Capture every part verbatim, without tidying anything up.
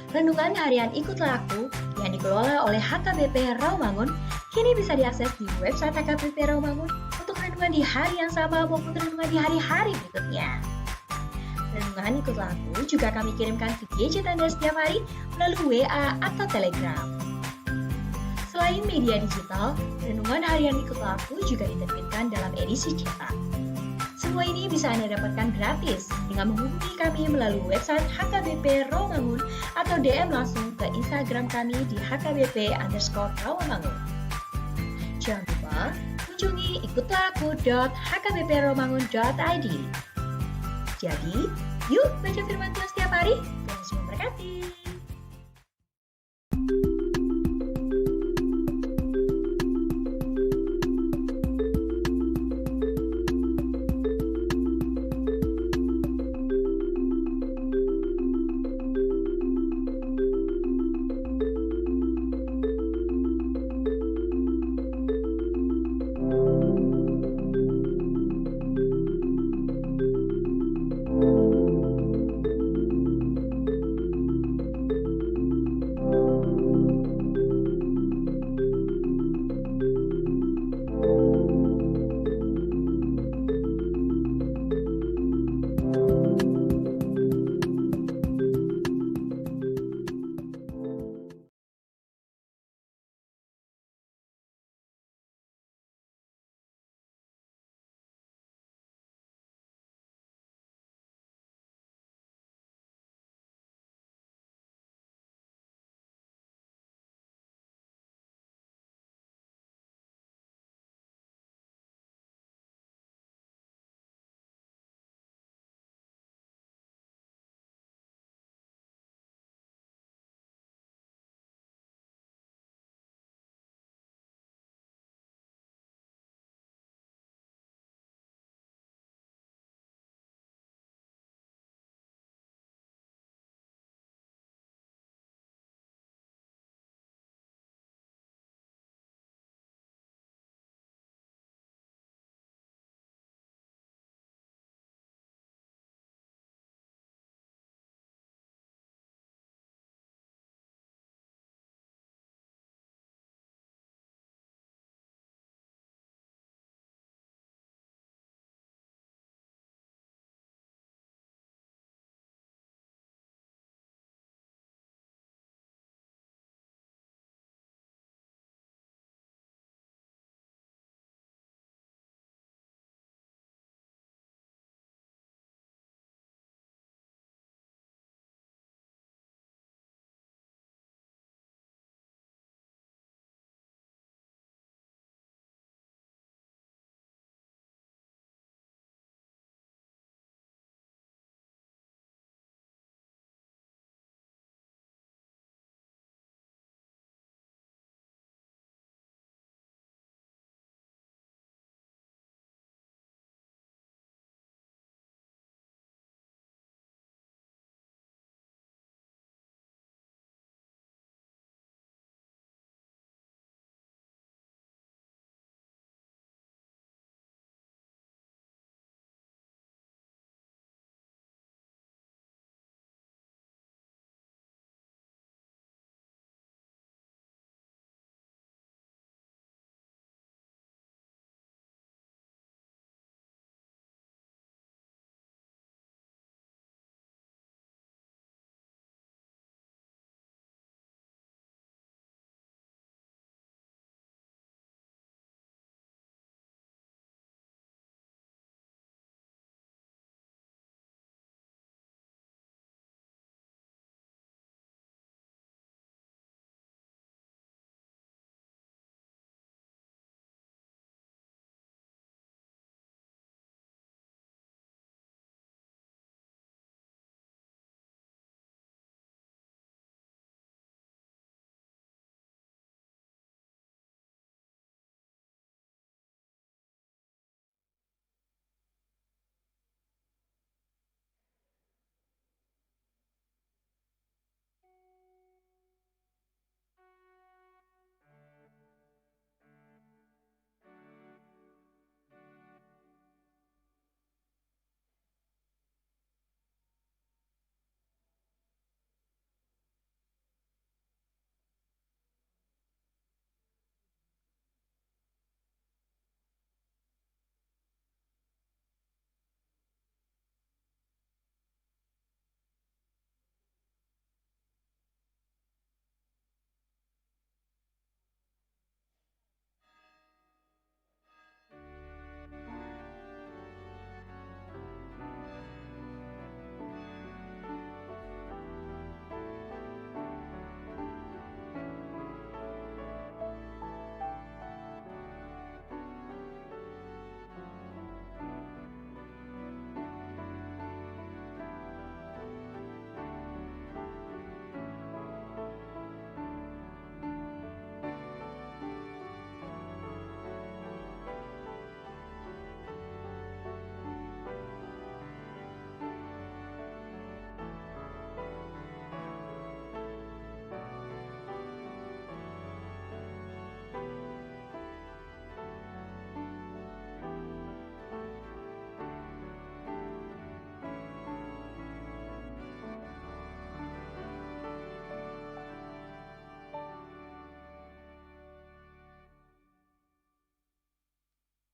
Renungan harian Ikutlah Aku yang dikelola oleh H K B P Rawamangun kini bisa diakses di website H K B P Rawamangun untuk renungan di hari yang sama maupun renungan di hari-hari berikutnya. Renungan Ikutlah Aku juga kami kirimkan ke gadget Anda setiap hari melalui W A atau Telegram. Selain media digital, renungan harian Ikutlah Aku juga diterbitkan dalam edisi cetak. Semua ini bisa Anda dapatkan gratis dengan menghubungi kami melalui website H K B P Rawamangun atau D M langsung ke Instagram kami di H K B P underscore Rawamangun. Jangan lupa kunjungi ikutlah aku dot H K B P rawamangun dot I D. Jadi, yuk baca firman Tuhan setiap hari. Tuhan Yesus memberkati.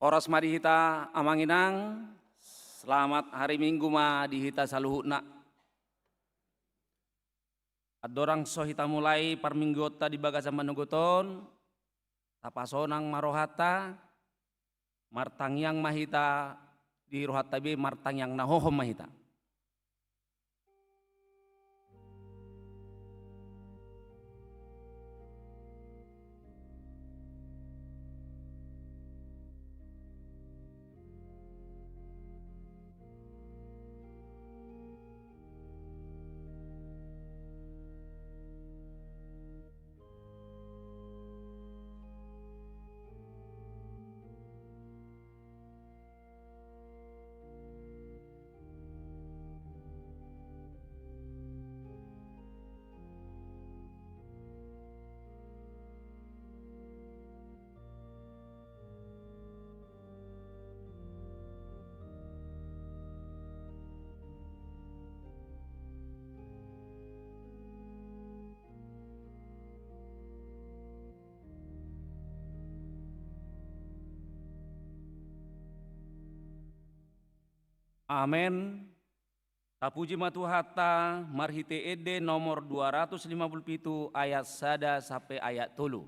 Horas ma di hita amang inang, selamat hari Minggu ma di hita saluhutna. Andorang so hita mulai parmingguonta di bagasan manogot on, tapasonang ma rohanta, martangiang ma hita, di rohanta be martangiang na hohom ma hita. Amen. Tapuji ma Tuhanta marhite ende nomor dua ratus lima puluh pitu ayat sada sampe ayat tolu.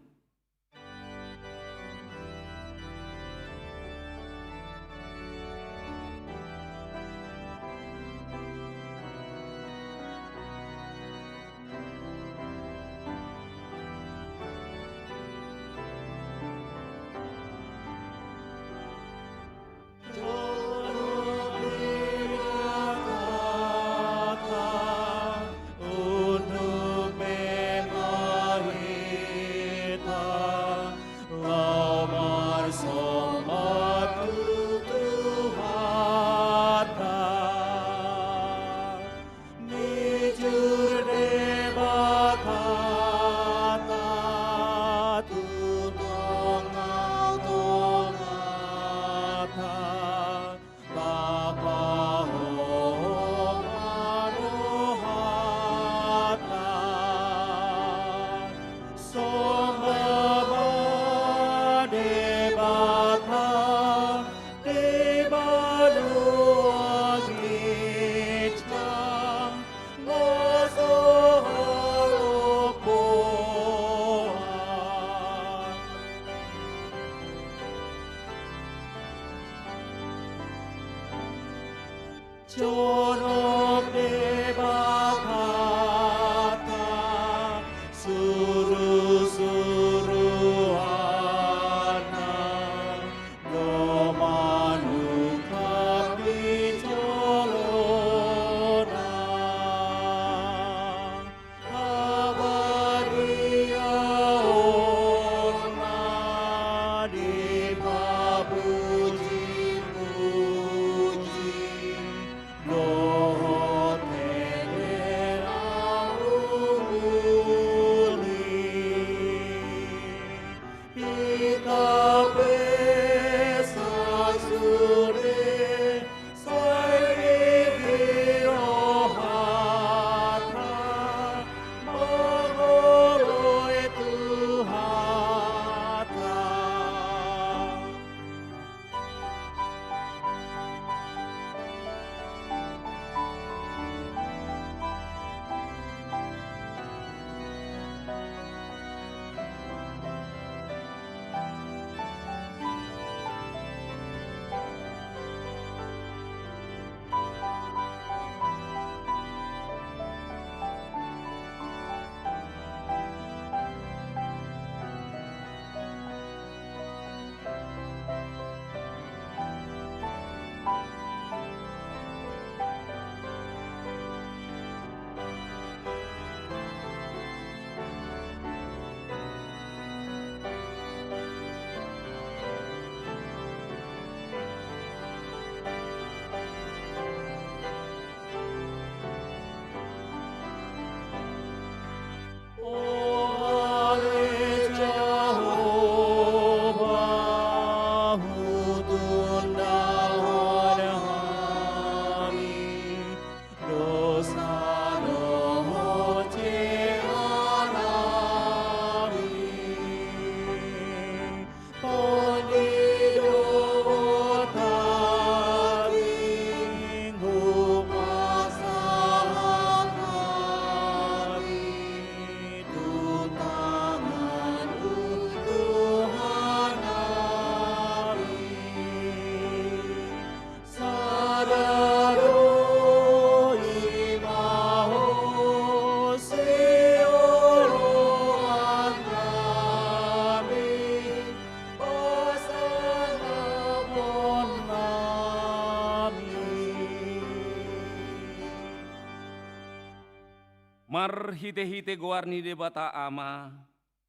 Marhite-hite goar ni Debata Ama,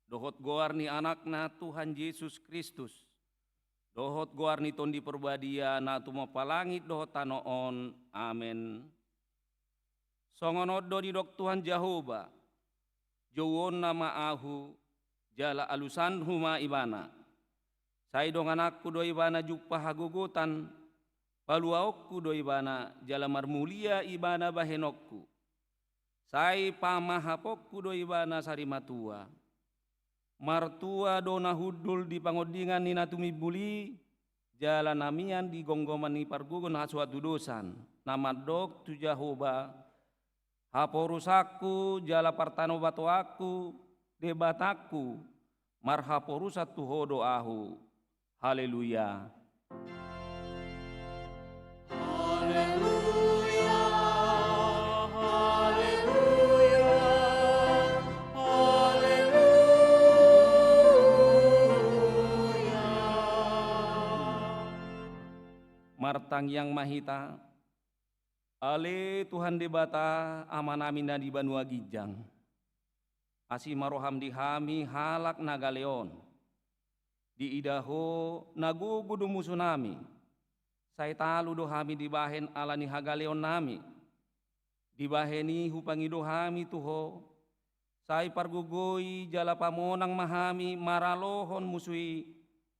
dohot goar ni Anakna Tuhan Jesus Kristus, dohot goar ni Tondi Parbadia na tumompa langit dohot tano on. Amen. Songon on do didok Tuhan Jahowa: Jouonna ma Ahu, jala alusanhu ma ibana. Sai dongananku do ibana jumpa hagogotan, paluaonku do ibana, jala marmulia ibana bahenonku. Sai pamahaponku do ibana sarimatua. Martua do na hundul di pangondingan ni na tumimbul i, jala na mian di gomgoman ni pargogo na so hatudosan, na mandok tu Jahowa: Haporusanku jala partanobatoanku, Debatangku, marhaporusan tu Ho do ahu. Haleluya. Haleluya, haleluya, haleluya. Martangiang ma hita. Ale Tuhan Debata, Amanami na di banua ginjang, asi ma roham di hami halak na gale on. Diida Ho na gogo do musunami, sai talu do hami dibahen ala ni hagaleonnami. Dibahen i hupangido hami tu Ho, sai pargogoi jala pamonang ma hami maralohon musu i,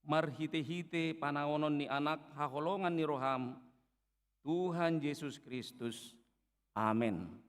marhite-hite panaonon ni Anak haholongan ni roham, Tuhan Jesus Kristus. Amen.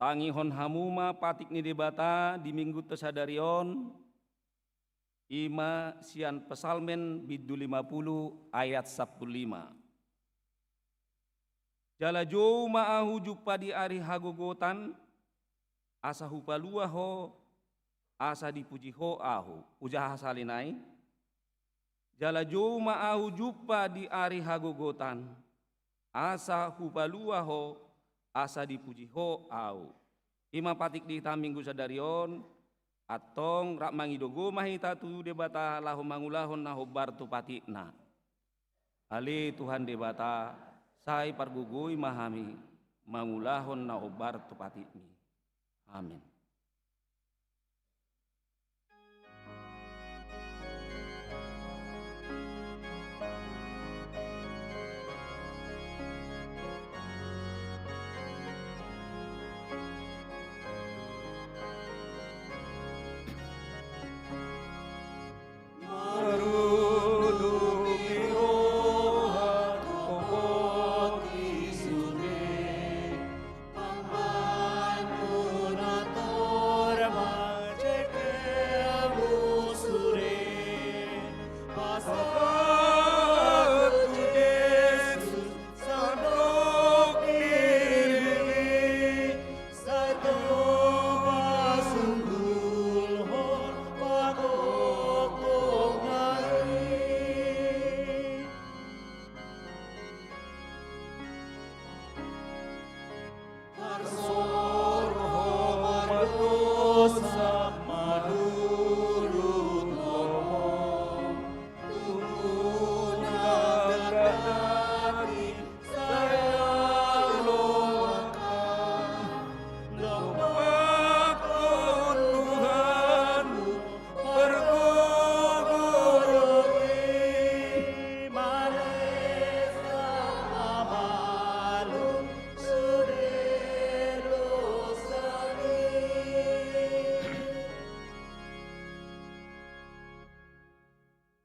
Tangihon hamu ma patik ni Debata di Minggunta sadari on, i ma sian Psalmen bindu lima pulu ayat sampulu lima. Jala jou ma ahu jumpa di ari hagogotan, asa hupalua ho, asa dipuji ho ahu. Hujaha sahali nai. Jala jou ma ahu jumpa di ari hagogotan, asa hupalua ho, asa dipuji ho ahu. I ma patik di hita Minggu sadari on. Antong rap mangido gogo ma hita tu Debata laho mangulahon na hombar tu patikna. Ale Tuhan Debata, sai pargogoi ma hami mangulahon na hombar tu patikmi. Amen.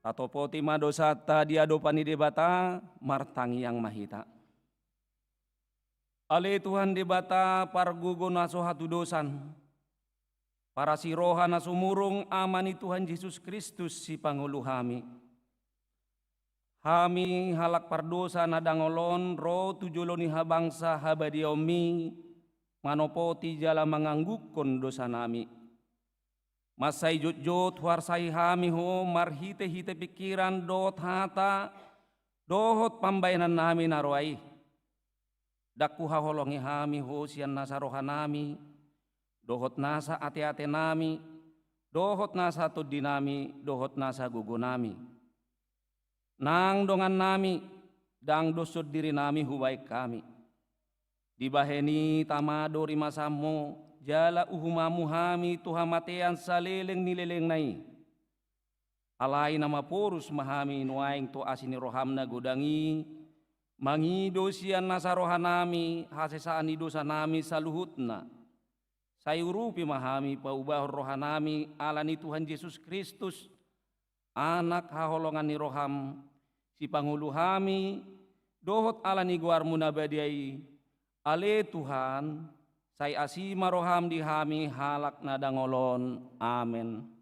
Tatopoti ma dosanta di adopan ni Debata, martangiang ma hita. Ale Tuhan Debata, pargogo na so hatudosan, parasi roha na sumurung, Ama ni Tuhan Jesus Kristus, sipangolu hami. Hami halak pardosa na dangol on ro tu jolo ni habangsa habadiaonmi, manopoti jala manganggungkon dosanami. Mansai jotjot huarsai hami Ho marhitehite pingkiran dohot hata, dohot pambahenannami na roa i. Ndang huhaholongi hami Ho sian nasa rohanami, dohot nasa ateatenami, dohot nasa tondinami, dohot nasa gogonami. Nang dongannami, ndang doshon dirinami hubahen hami. Dibahen i tama do rimasanmu, jala uhumanmu hami tu hamatean saleleng ni lelengna i. Alai na maporus ma hami nuaeng tu asi ni roham na godang i, mangido sian nasa rohanami hasesaan ni dosanami saluhutna. Sai urupi ma hami paubahon rohanami ala ni Tuhan Jesus Kristus, Anak haholongan ni roham, sipangolu hami, dohot ala ni goarmu na badia i, ale Tuhan, sai asi ma roham di hami halak na dangol on. Amen.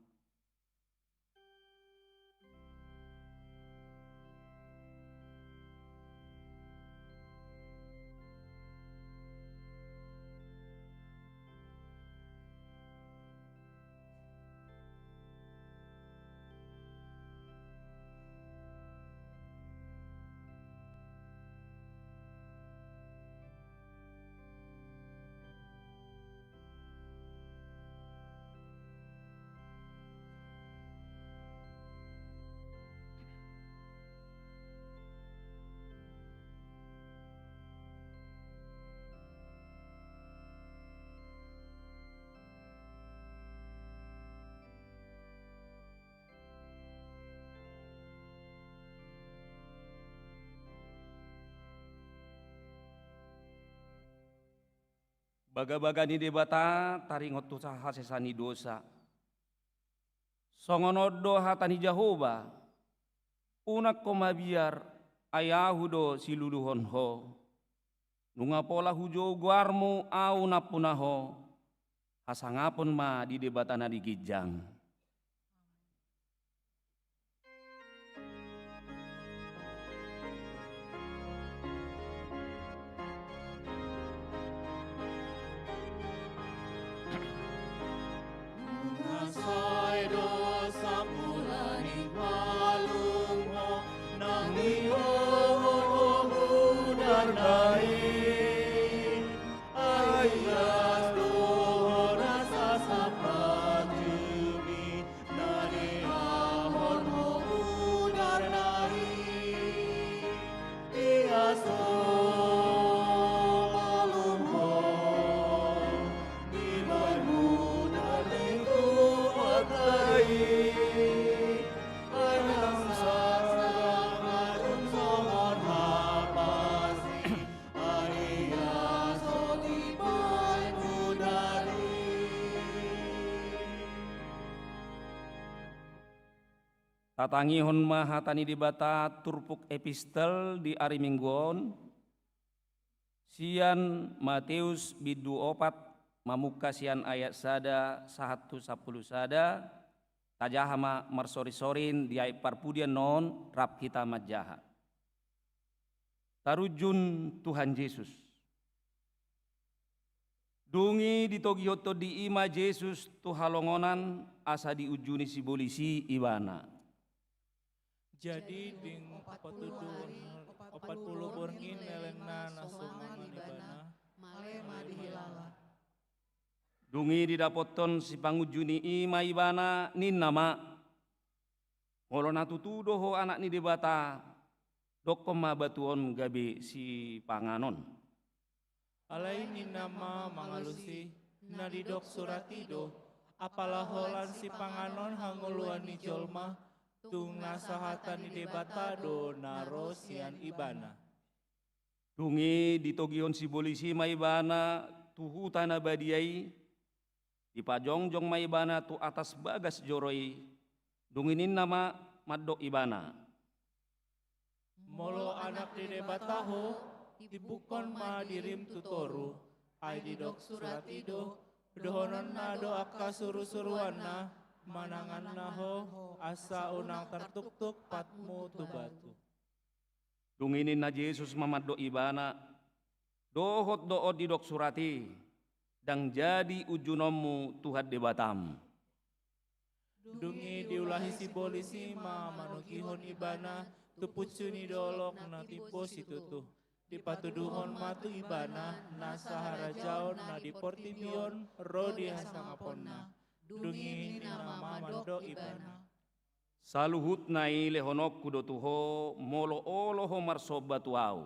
Bagabaga ni Debata taringot tu hasesaan ni dosa. Songon on do hata ni Jahowa: Unang ho mabiar, ai Ahu do siluluhon ho. Nunga pola hujou goarmu, Ahu nampuna ho. Hasangapon ma di Debata na di ginjang. Nunga sai do sampulani malum ho, nang ihohon ho mudarna i. Ai las do ho nasa sampajumi, na diahon ho mudarna i. Ia so malum ho dibahen mudar ni Tuhanta i. Ai nang sahat ma tung songon hapasi. Tatangihon ma hata ni Debata turpuk epistel di ari Minggu on, sian Mateus bindu opat, mamungka sian ayat sada sahat tu sampulu sada. Tajaha ma marsorinsorin di ayat parpudian on, rap hita manjaha. Tarunjun Tuhan Jesus. Dung i ditogihon tondi i ma Jesus tu halongonan asa diunjuni sibolis i ibana. Jadi dung opat pulu ari, opat pulu borngin lelengna na so mangan ibana, male ma dihilala. Dung i didapothon sipangunjuni i ma ibana, ninna ma: Molo na tutu do ho Anak ni Debata, dokkon ma batu on gabe sipanganon. Alai ninna ma mangalusi: Na didok surat i do: Apala holan sipanganon hangoluan ni jolma, tung nasa hata ni Debata do na ro sian ibana. Dung i ditogihon sibolis i ma ibana tu huta na badia i, dipajongjong ma ibana tu atas bagas joro i, dung i ninna ma: mandok ibana: Molo Anak ni Debata ho, timpukkon ma dirim tu toru. Ai didok surat i do: Dohononna do angka surusuruanna, mananganna ho, asa unang tartuktuk patmu tu batu. Dung i ninna Jesus ma mandok ibana: Dohot do on didok surat i, ndang jadi unjunonmu Tuhan Debatam. Dung i diulahi sibolis i ma manogihon ibana tu punsu ni dolok na timbo situtu. Dipatuduhon ma tu ibana nasa harajaon na di portibi on ro di hasangaponna. Dung i ninna ma mandok ibana: Saluhutna i lehononku do tu ho, molo olo ho marsomba tu ahu.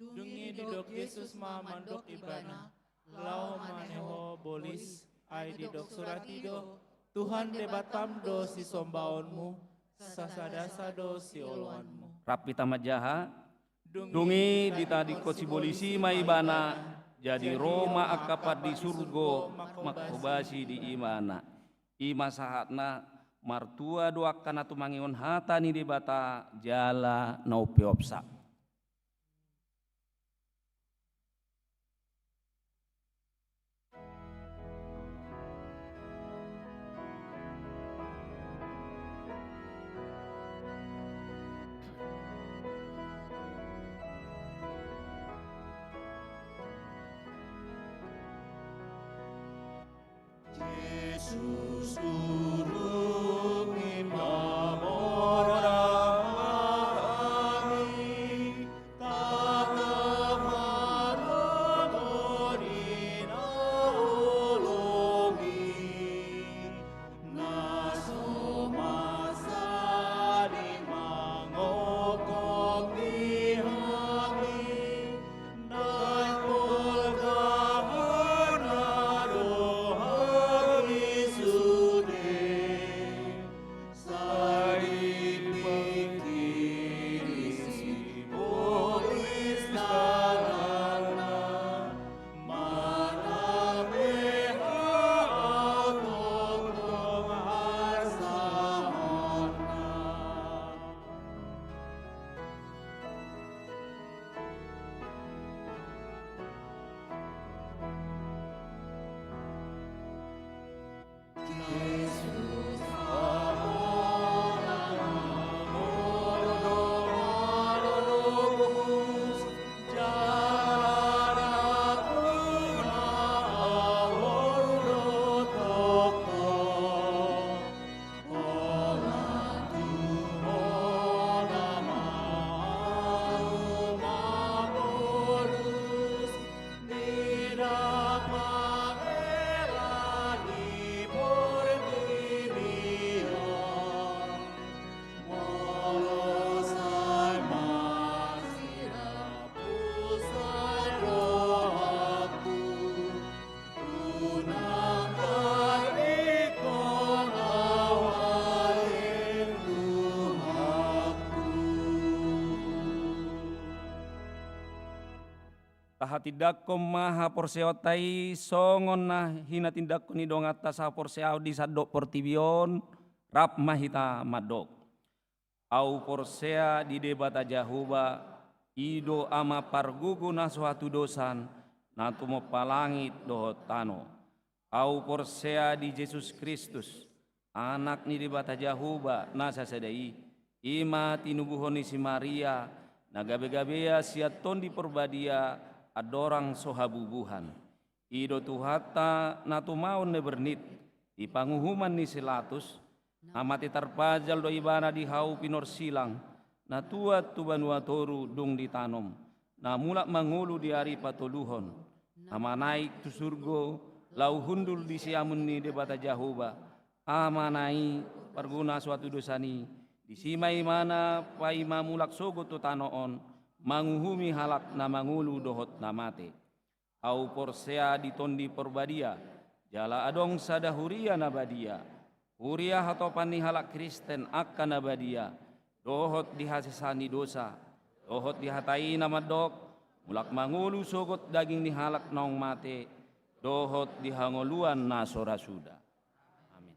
Dung i didok Jesus ma mandok ibana: Laho ma ne ho, bolis. Ai didok surat i do: Tuhan Debatam do sisombaonmu, sasadasa do sioloanmu. Rap hita manjaha. Dung i ditadingkon sibolis i ma ibana, jadi ro ma angka pandi surgo manghobasi di ibana. I ma sahatna. Martua do angka na tumangihon hata ni Debata jala na umpeopsa. Jesus, tulungi ma hami, tatap ma roha ni na olomi, na so masa di mangokkop di hami, Tahatindangkon ma haporseaonta i songon na hinatindangkon ni donganta sahaporseaon di sandok portibi on. Rap ma hita mandok: Ahu porsea di Debata Jahowa, i do Ama pargogo na so hatudosan, na tumompa langit dohot tano. Ahu porsea di Jesus Kristus, Anak ni Debata Jahowa na sasada i, i ma tinubuhon ni si Maria, na gabegabea sian Tondi Porbadia, andorang so habubuhan. I do Tuhanta na tumaon na bernit di panguhuman ni si Latus, na mate tarpajal do ibana di hau pinorsilang, na tuat tu banua toru dung ditanom, na mulak mangolu di ari patoluhon, na manaek tu surgo, laho hundul di siamun ni Debata Jahowa, Amana i pargogo na so hatudosan i. Disi ma ibana paima mulak sogot tu tano on, manguhumi halak na mangolu dohot na mate. Ahu porsea di Tondi Porbadia, jala adong sada huria na badia, huria hatopan ni halak Kristen angka na badia, dohot di hasesaan ni dosa, dohot di hata i na mandok, mulak mangolu sogot daging ni halak naung mate, dohot di hangoluan na so ra suda. Amin.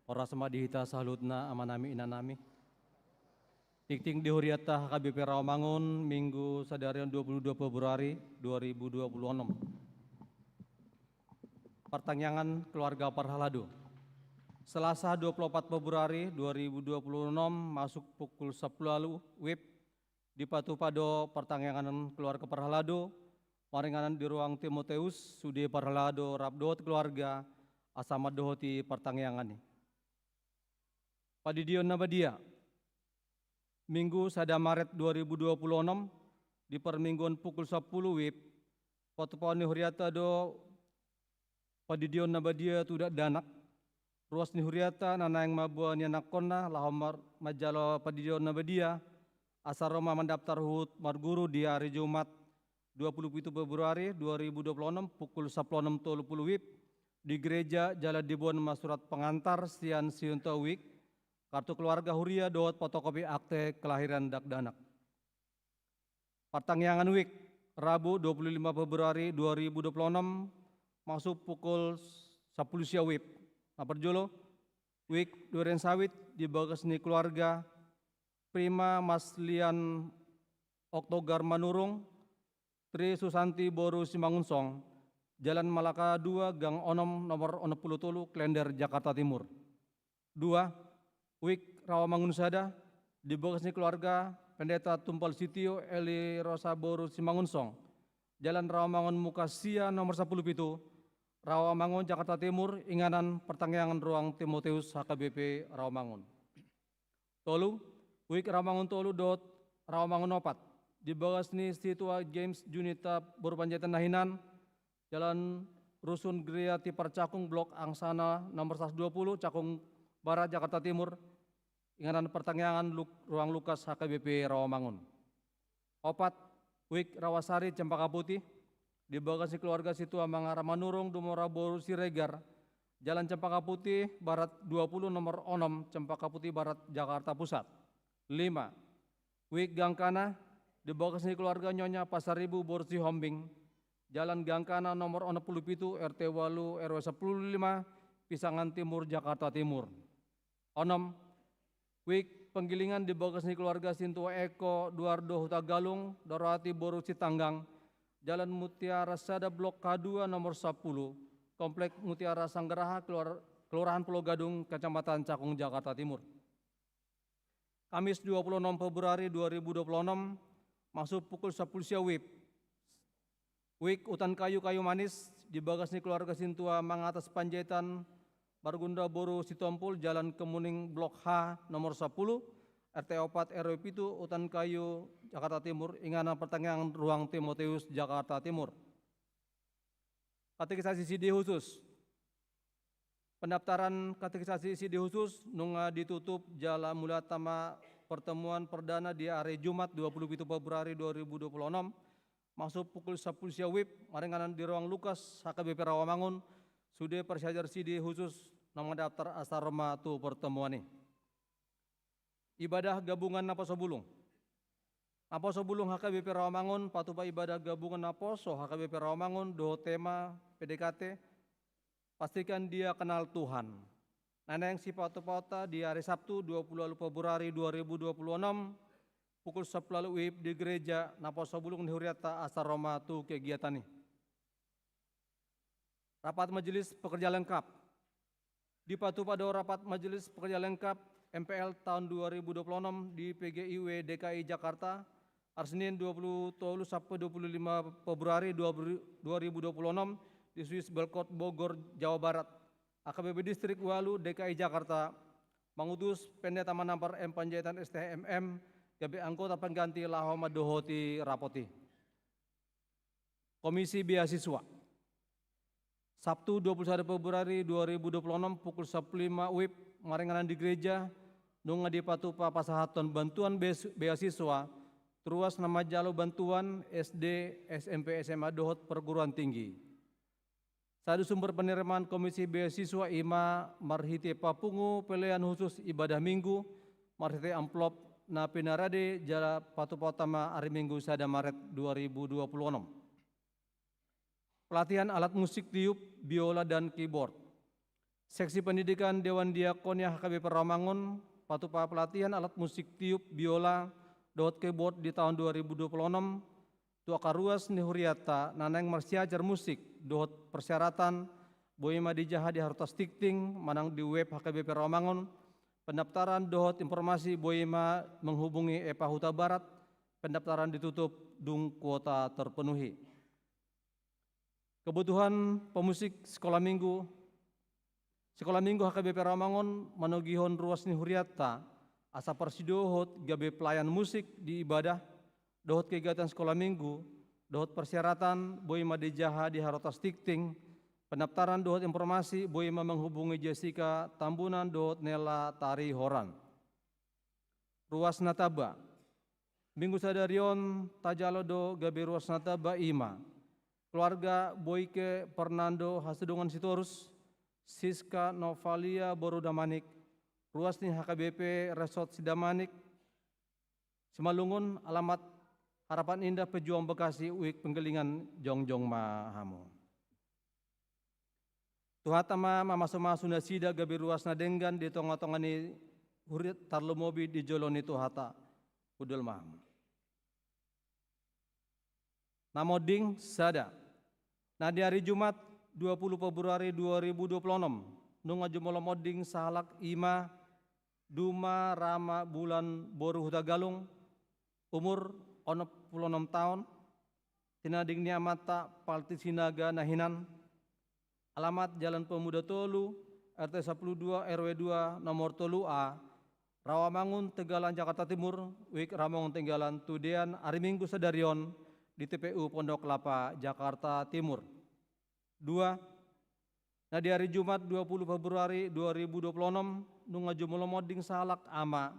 Horas ma di hita saluhutna amanami inanami. Tingting di hurianta H K B P Rawamangun, Minggu sadari on dua puluh dua Februari dua ribu dua puluh enam. Partangiangan keluarga parhalado. Selasa dua puluh empat Februari dua ribu dua puluh enam masuk pukul sepuluh lalu wib dipatupa do partangiangan keluarga parhalado, maringanan di ruang Timoteus, sude parhalado rap dohot keluarga, asa mandohoti partangiangan i. Pandidion na badia. Minggu sada Maret dua ribu dua puluh enam, di parmingguon pukul sepuluh wib, patupaon ni hurianta do pandidion na badia tu dakdanak, ruas ni hurianta na naeng mamboan ianakkonna laho mar-, manjalo pandidion na badia, asa ro ma mandaptar huhut marguru di ari Jumat dua puluh pitu Februari dua ribu dua puluh enam pukul sepuluh enam tolu puluh wib di gereja, jala diboan ma surat pengantar sian siunta wik, kartu keluarga huria dohot fotokopi akte kelahiran dakdanak. Partangiangan wik, Rabu dua puluh lima Februari dua ribu dua puluh enam, masuk pukul sepuluh sia wib. Na parjolo, wik duren sawit di bagas ni keluarga Prima Maslian Oktogar Manurung, Tri Susanti boru Simangunsong, Jalan Malaka dua, Gang onom, nomor onom puluh tolu, Klender, Jakarta Timur. Dua, wik Rawamangun sada, di bagas ni keluarga Pendeta Tumpal Sitio Eli Rosa boru Simangunsong, Jalan Rawamangun Muka sia, nomor sepuluh pitu, Rawamangun, Jakarta Timur, inganan partangiangan ruang Timoteus H K B P Rawamangun. Tolu, wik Rawamangun tolu dohot Rawamangun opat, di bagas ni Situa James Junita boru Panjaitan na hinan, Jalan Rusun Geria Tipar Cakung, Blok Angsana nomor seratus dua puluh, Cakung Barat, Jakarta Timur, inganan partangiangan Luk-, ruang Lukas H K B P Rawamangun. Opat, wik Rawasari Cempaka Putih, di bagas ni keluarga Situa Mangara Manurung Dumora boru Siregar, Jalan Cempaka Putih Barat dua puluh, nomor onom, Cempaka Putih Barat, Jakarta Pusat. Lima, wik Gangkana, di bagas ni keluarga Nyonya Pasaribu boru Sihombing, Jalan Gangkana nomor onom puluh pitu, R T walu, R W sepuluh lima, Pisangan Timur, Jakarta Timur. Onom, wik Penggilingan di bagas ni keluarga Sintua Eko Duardo Hutagalung, Dorati boru Sitanggang, Jalan Mutiara sada, Blok K dua, nomor sepuluh, Komplek Mutiara Sanggeraha, Keluar-, Kelurahan Pulau Gadung, Kecamatan Cakung, Jakarta Timur. Kamis dua puluh enam Februari dua ribu dua puluh enam, masuk pukul sepuluh sia wib. Wik Utan Kayu, Kayu Manis, di bagas ni keluarga Sintua Mangatas Panjaitan, Margunda boru Sitompul, Jalan Kemuning, Blok H, nomor sepuluh, R T opat, R W pitu, Utan Kayu, Jakarta Timur, inganan partangiangan ruang Timoteus, Jakarta Timur. Katekisasi sidi khusus. Pendaftaran katekisasi sidi khusus nunga ditutup jala mulai tama pertemuan perdana di ari Jumat dua puluh pitu Februari dua ribu dua puluh enam, masuk pukul sepuluh sia wib, maringanan di ruang Lukas, H K B P Rawamangun, sude parsiajar sidi khusus na mandaftar asa ro ma tu pertemuan i. Ibadah gabungan naposo bulung. Naposo bulung H K B P Rawamangun, patupa ibadah gabungan naposo H K B P Rawamangun dohot tema P D K T, Pastikan Dia Kenal Tuhan, na naeng sipatupaonta di ari Sabtu dua puluh walu Februari dua ribu dua puluh enam, pukul sepuluh walu wib di gereja, naposo bulung ni hurianta asa ro ma tu kegiatan i. Rapat Majelis Pekerja Lengkap. Dipatupa do rapat Majelis Pekerja Lengkap M P L tahun dua ribu dua puluh enam di P G I W D K I Jakarta, ari Senin dua puluh tolu sampe dua puluh lima Februari dua ribu dua puluh enam di Swiss Belkot, Bogor, Jawa Barat. H K B P Distrik walu D K I Jakarta, mangutus Pendeta Manampar M Panjaitan, S T M M, gabe anggota pengganti laho mandohoti rapot i. Komisi Beasiswa. Sabtu dua puluh sada Februari dua ribu dua puluh enam pukul sepuluh lima wib, maringanan di gereja, nunga dipatupa pasahathon bantuan beas-, beasiswa tu ruas na manjalo bantuan, S D, S M P, S M A dohot perguruan tinggi. Sada sumber penerimaan Komisi Beasiswa i ma marhite papungu pelean khusus ibadah Minggu, marhite amplop na pinarade jala patupaonta ma ari Minggu sada Maret dua ribu dua puluh enam. Pelatihan alat musik tiup, biola, dan keyboard. Seksi pendidikan Dewan Diakonia H K B P Rawamangun patupa pelatihan alat musik tiup, biola, dohot keyboard di taon dua ribu dua puluh enam tu angka ruas ni hurianta na naeng marsiajar musik dohot persyaratan boi ma dijaha di Harotas Tingting manang di web H K B P Rawamangun, pendaftaran dohot informasi boi ma menghubungi Epa Hutabarat, pendaftaran ditutup dung kuota terpenuhi. Kebutuhan pemusik sekolah minggu. Sekolah minggu H K B P Rawamangun manogihon ruas ni hurianta asa parsidohot gabe pelayan musik di ibadah dohot kegiatan sekolah minggu dohot persyaratan boi ma dijaha di Harotas Tingting, pendaftaran dohot informasi boi ma menghubungi Jessica Tambunan dohot Nela Tarihoran. Ruas na tamba. Minggu sadari on tajalo do gabe ruas na tamba, i ma keluarga Boike Fernando Hasudungan Sitorus, Siska Novalia boru Damanik, ruas ni H K B P Resort Sidamanik, Simalungun, alamat Harapan Indah Pejuang Bekasi, Wik Penggilingan, jongjong ma hamu. Tuhanta ma mamasumasu nasida gabe ruas na denggan di tongatonga ni huria, tarlumobi di jolo ni Tuhanta. Hundul ma hamu. Na monding sada. Na di ari Jumat dua puluh Februari dua ribu dua puluh enam, nunga jumolo monding sahalak, i ma Duma Rama Bulan boru Hutagalung, umur onom puluh onom taon, tinading ni amanta Palti Sinaga na hinan, alamat Jalan Pemuda tolu, R T sapuluh dua, R W dua, nomor tolu A, Rawamangun, Tegalan, Jakarta Timur, Wik Rawamangun, Tegalan, tudean ari Minggu sadari on di T P U Pondok Kelapa, Jakarta Timur. Dua, na di ari Jumat dua puluh Februari dua ribu dua puluh enam, nunga jumolo monding sahalak, ama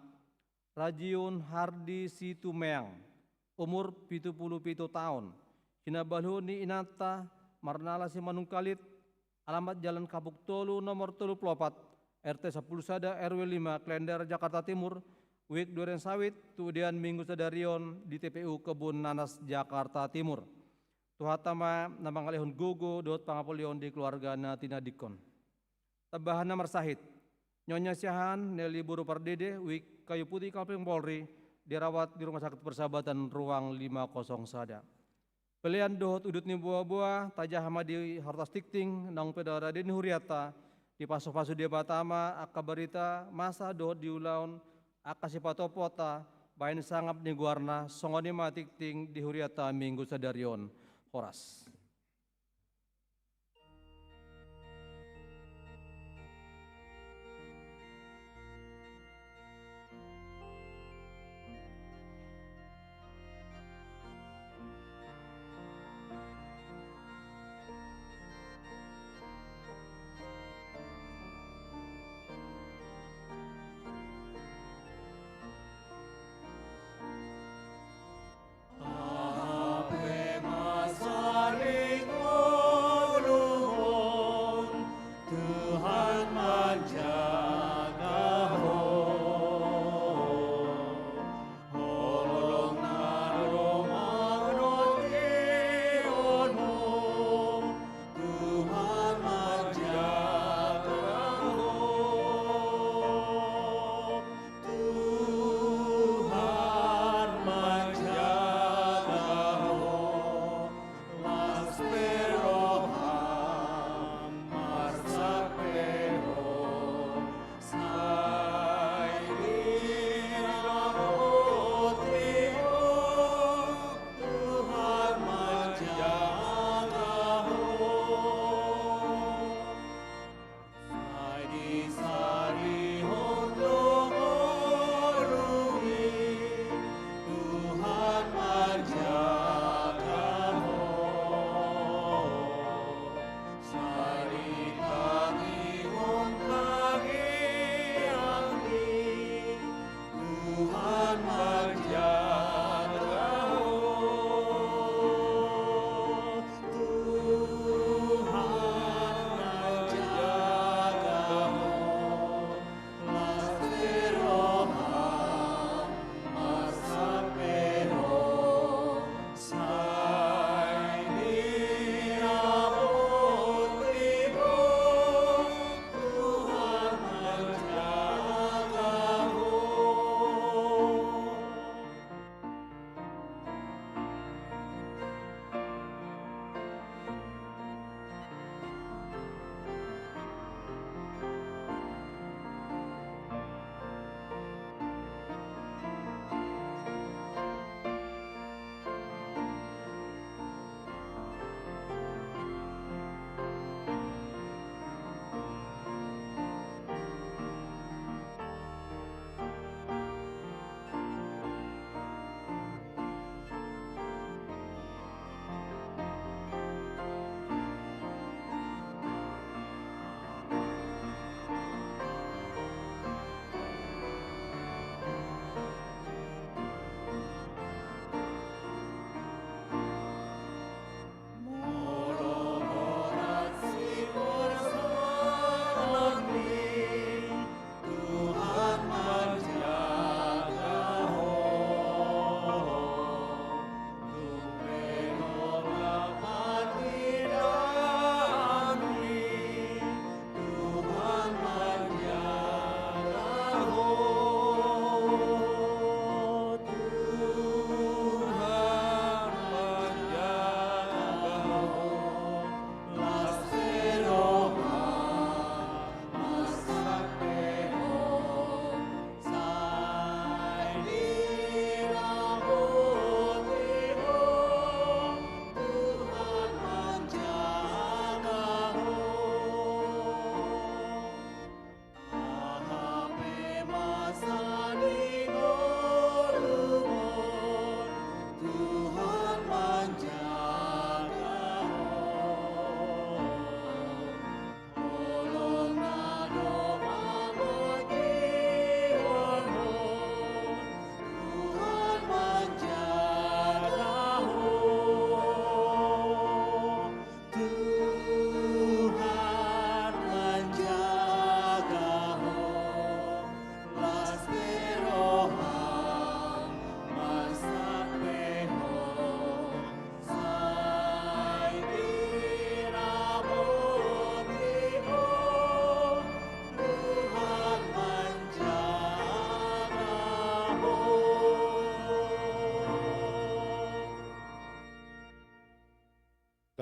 Rajiun Hardi Situmeang, umur pitu puluh pitu taon, hinabaluhon ni inanta marnala Simanungkalit, alamat Jalan Kapuk tolu, nomor tolu puluh opat, R T sapuluh sada, R W lima, Klender, Jakarta Timur, Wik Duren Sawit, tudean Minggu sadari on di T P U Kebun Nanas, Jakarta Timur. Tuhanta ma na mangalehon gogo dohot pangapolion di keluarga na tinadingkon. Tambahan na marsahit. Nyonya Siahaan Neli boru Pardede, Wik Kayu Putih, Kalpeng Polri, dirawat di Rumah Sakit Persahabatan, ruang lima kosong sada. Pelean dohot udut ni boaboa tajaha ma di Harotas Tingting, naung pe da rade ni hurianta, dipasupasu Debata ma angka barita masa dohot di ulaon angka sipatopotta bahen sangap ni goarna. Songon i ma tingting di hurianta Minggu sadari on. Horas.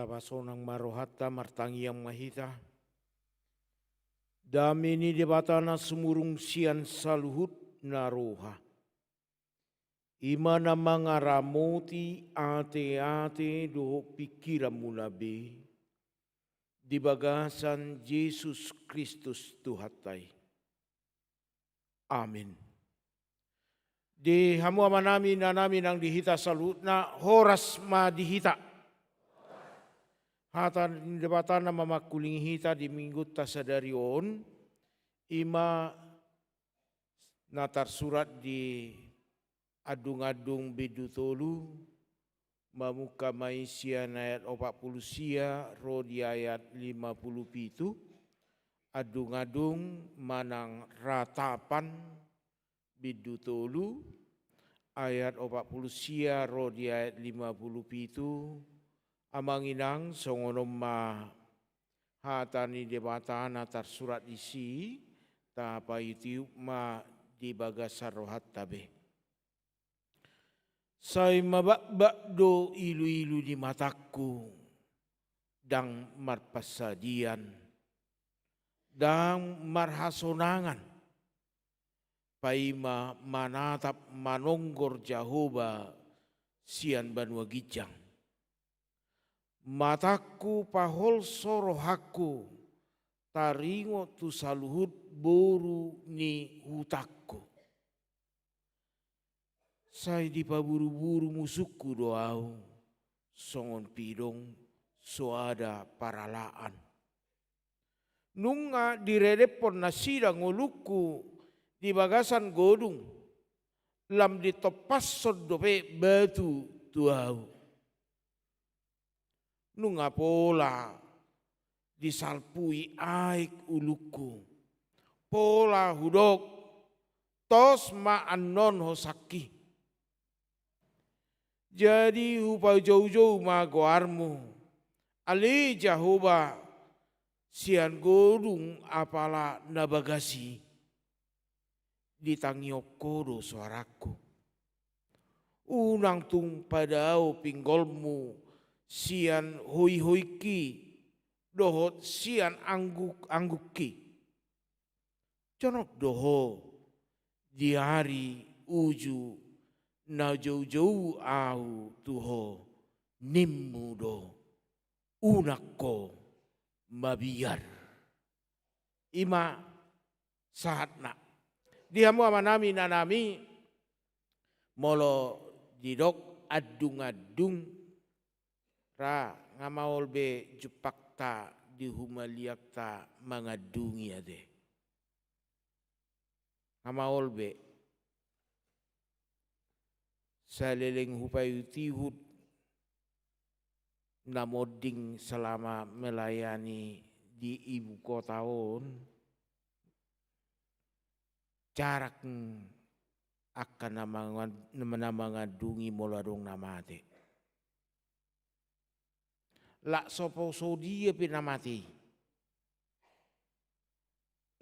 Tapasonang ma rohanta, martangiang ma hita. Dame ni Debata na sumurung sian saluhut na roha, i ma na mangaramoti ateate dohot pingkiranmuna be, di bagasan Jesus Kristus Tuhanta i. Amin. Di hamu amanami, inanami nang di hita saluhutna, horas ma di hita. Hata ni Debata na mamangkulingi hita di minggunta sadari on, i ma na tarsurat di Andung-andung bindu tolu, mamungka ma i sian ayat opat pulu sia ro di ayat lima pulu pitu. Andung-andung manang Ratapan bindu tolu, ayat opat pulu sia ro di ayat lima pulu pitu. Amang inang, songon on ma hata ni Debata na tarsurat disi, tapaihut-ihut ma di bagasan rohanta be. Sai mabakbak do ilu-ilu ni matangku, ndang marpansadian, ndang marhasonangan, paima manatap manonggor Jahowa sian banua ginjang. Matangku paholso rohangku, taringot tu saluhut boru ni hutangku. Sai dipaburu-buru musungku do ahu, songon pidong soada paralaan. Nunga diredephon nasida ngolungku di bagasan godung, lam ditompashon dope batu tu ahu. Nunga pola disalpui aek ulungku. Pola hudok, tos ma annon hosangki. Jadi hupajoujou ma goarmu, ale Jahowa, sian godung apala na bagas i. Ditangihon Ho do soarangku. Unang tung padao pinggolmu sian hoihoingki dohot sian angguk-anggukki. Jonok do Ho di ari uju na joujou ahu tu Ho, ninmu do, unang Ho mabiar. I ma sahatna. Di hamu amanami, inanami, molo didok andung-andung, ra nga maol be jumpangta di humaliangta mangandungi ate. Nga maol be. Saleleng hupaihut-ihut na monding selama melayani di ibu kota on, jarang angka na mangan-, na mangandungi molo adong na mate. Lak saposo dia pe na mate i.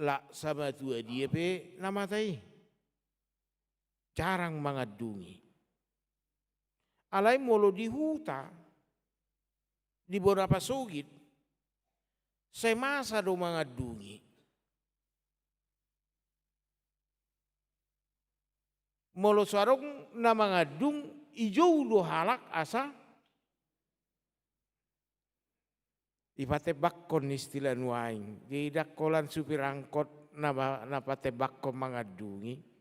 Lak samatua dia pe na mate i. Jarang mangandungi. Alai molo di huta, di bona pasogit, sai masa do mangandungi. Molo so adong na mangandung, ijou do halak asa dipatembakkon istilah nuaeng. Jadi ndang holan supir angkot na ma-, na patembakkon mangandungi.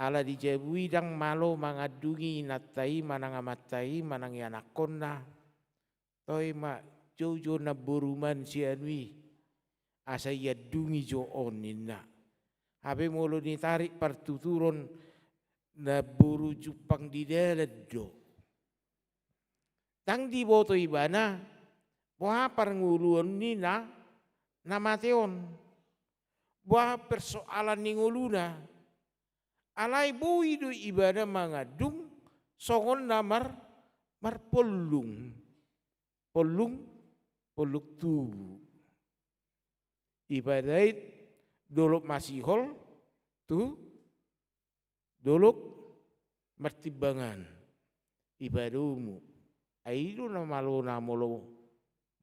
Ala di jabu i ndang malo mangandungi inanta i, manang amanta i, manang ianakhonna. Toe ma, joujou namboru ma sian i, asa iandungi jo on ninna. Hape molo ditarik partuturon, namboru jumpang di dalan do. Ndang diboto ibana boha parngoluon ni na, na mate on. Boha persoalan ni ngoluna. Alai boi do ibana mangandung songon na mar-, marpollung. Pollung, pollung tubu. Ipadait dolok masihol tu dolok martimbangan. Ipadomu Ai i do na malona molo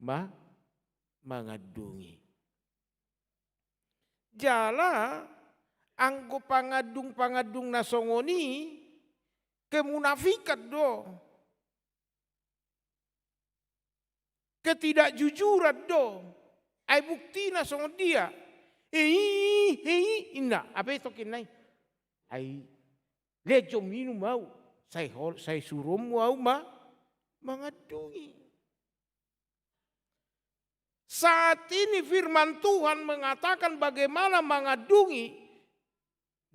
ma-, mangandungi. Jala anggo pangandung-pangandung na songon i, kemunafikan do. Ketidakjujuran do. Ai buktina songon dia? Hei, hei, inna, ape tongkin nai? Ai, lejom minum au, sai hol-, sai suruonmu au ma-, mangandungi. Saat ini firman Tuhan mengatakan bagaimana mengandungi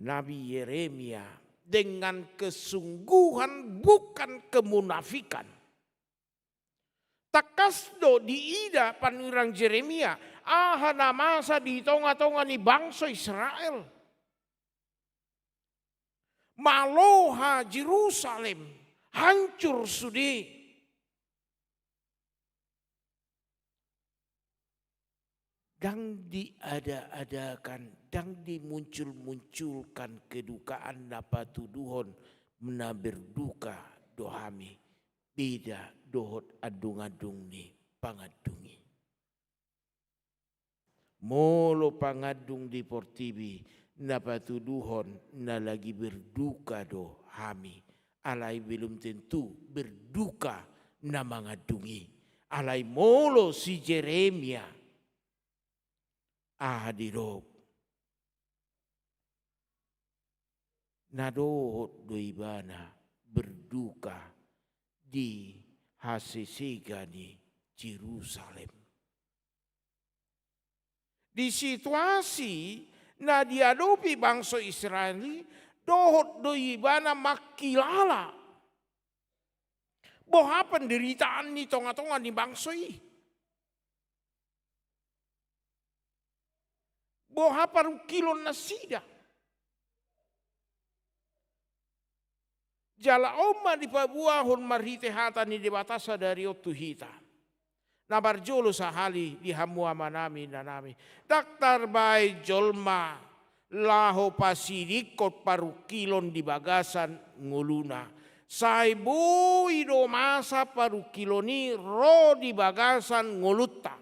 Nabi Yeremia dengan kesungguhan, bukan kemunafikan. Tangkas do diida panurirang Jeremia, aha na masa di tonga-tonga ni bangso Israel. Maloha Jerusalem, hancur sude. Ndang diada-adakan, ndang dimuncul-munculkan kedukaan na patuduhon na berduka do hami, beda dohot andung-andung ni pangandung i. Molo pangandung di portibi na patuduhon na lagi berduka do hami, alai belum tentu berduka na mangandung i. Alai molo si Jeremia, aha didok? Na dohot do ibana berduka di hasesega ni Jerusalem. Di situasi na diadopi bangso Israel i, dohot do ibana mangkilala boha penderitaan ni tonga-tonga ni bangso i. Boha parungkilon nasida. Jala on ma dipaboahon marhite hata ni Debata sadari on tu hita. Na parjolo sahali di hamu amanami, inanami. Ndang tarbaen jolma laho pasidingkon parungkilon di bagasan ngoluna. Sai boi do masa parungkilon i ro di bagasan ngolunta.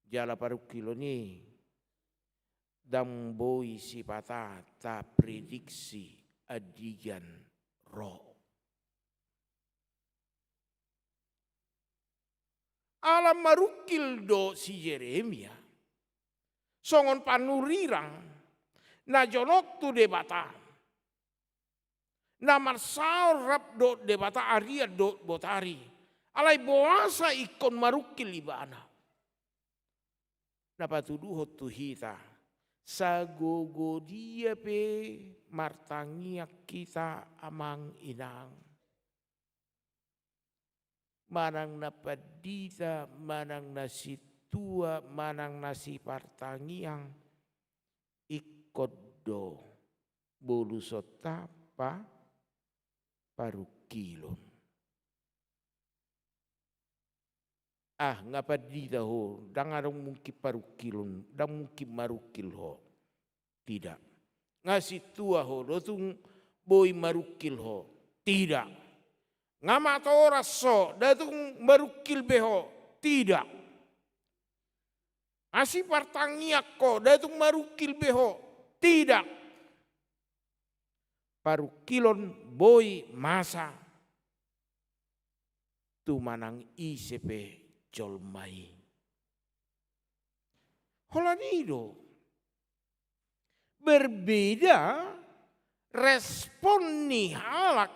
Jala parungkilon i ndang boi sipata taprediksi andigan ro. Ala marungkil do si Jeremia songon panurirang na jonok tu Debata. Na marsaor rap dohot Debata, arian dohot botari. Alai boasa ingkon marungkil ibana? Na patuduhon tu hita, sagogo dia pe martangiang hita, amang inang. Manang na pandita, manang na sintua, manang na sipartangiang, ingkon do bolusonta pa-, parungkilon. Ah, nga pandita ho, ndang adong mungkin parungkilon, ndang mungkin marungkil ho. Tidak. Nga sintua ho, ndang tung boi marungkil ho. Tidak. Nga matoras ho, ndang tung marungkil be ho. Tidak. Nga sipartangiang ho, ndang tung marungkil be ho. Tidak. Parungkilon boi masa tu manang ise pe jolma i. Holan i do, berbeda respon ni halak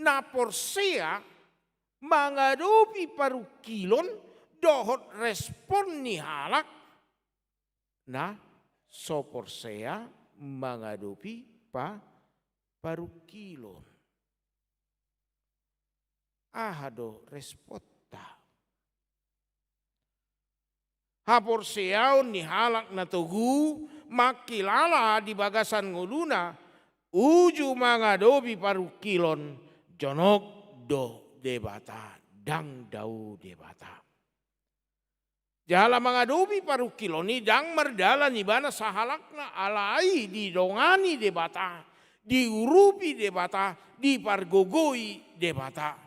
na porsea mangadopi parungkilon dohot respon ni halak na so porsea mangadopi pa-, parungkilon. Aha do responta? Haporseaon ni halak na togu mangkilala di bagasan ngoluna, uju mangadopi parungkilon, jonok do Debata, ndang dao Debata. Jala mangadopi parungkilon i ndang mardalan ibana sahalakna, alai didongani Debata, diurupi Debata, dipargogoi Debata.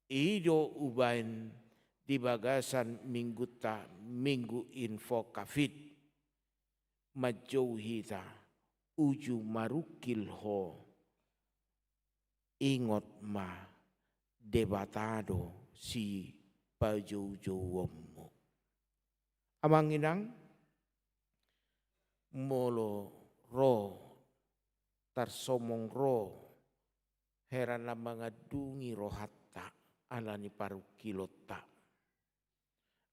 I do umbaen di bagasan minggunta, Minggu Info Covid, manjou hita, uju marungkil ho, ingot ma, Debata do sipajoujouonmu. Amang inang, molo ro, tarsomong ro, hera na mangandungi rohanta, ala ni parungkilonta.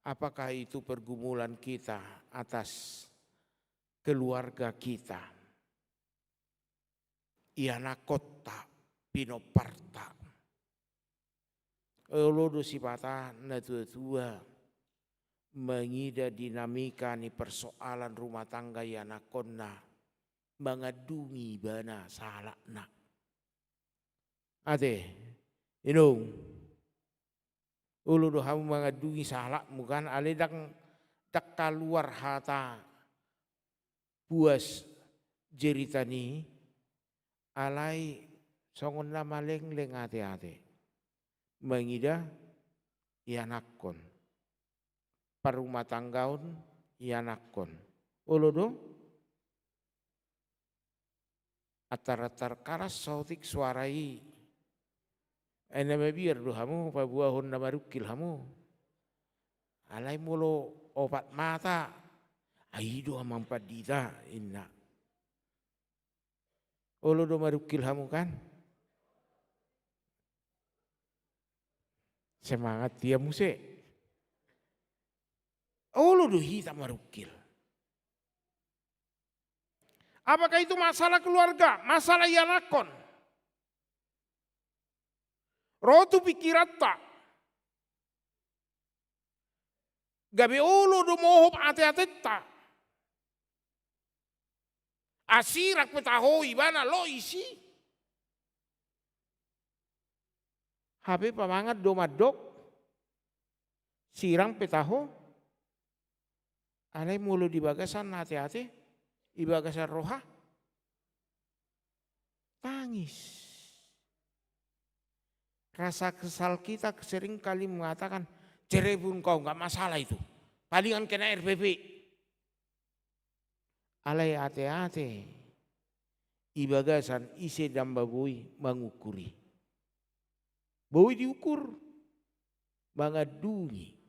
Apakah itu pergumulan kita atas keluarga kita, ianakhonta, pinomparta. Olo do sipata natuatua mangida dinamika ni persoalan rumah tangga ianakhonna, mangandungi ibana sahalakna. Ate, inong. Olo do hamu mangandungi sahalakmu kan, alai ndang, ndang kaluar hata puas jerita ni, alai songon na malengleng ateate. Mangida ianakhon. Parrumahtanggaon ianakhon. Olo do? Antar-antar karas saotik suara i. Ai na mabiar do hamu paboahon na marungkil hamu. Alai molo opat mata, ai i do amang pandita, inna. Olo do marungkil hamu kan? Semangat ia muse. Olo do hita marungkil. Apakah itu masalah keluarga, masalah ianakhon? Ro tu pikiranta. Gabe olo do mohop ateatenta. Ai sirang pe taho ibana lo isi. Hape pamangan do mandok. Sirang pe taho. Alai molo di bagasan ateate, di bagasan roha, tangis. Rasa kesal kita sering kali mengatakan, "Cerai pun kau, nggak masalah itu. Palingan kena R P P." Alai ateate, di bagasan ise ndang boi mangukur i. Boi diukur, mangandungi.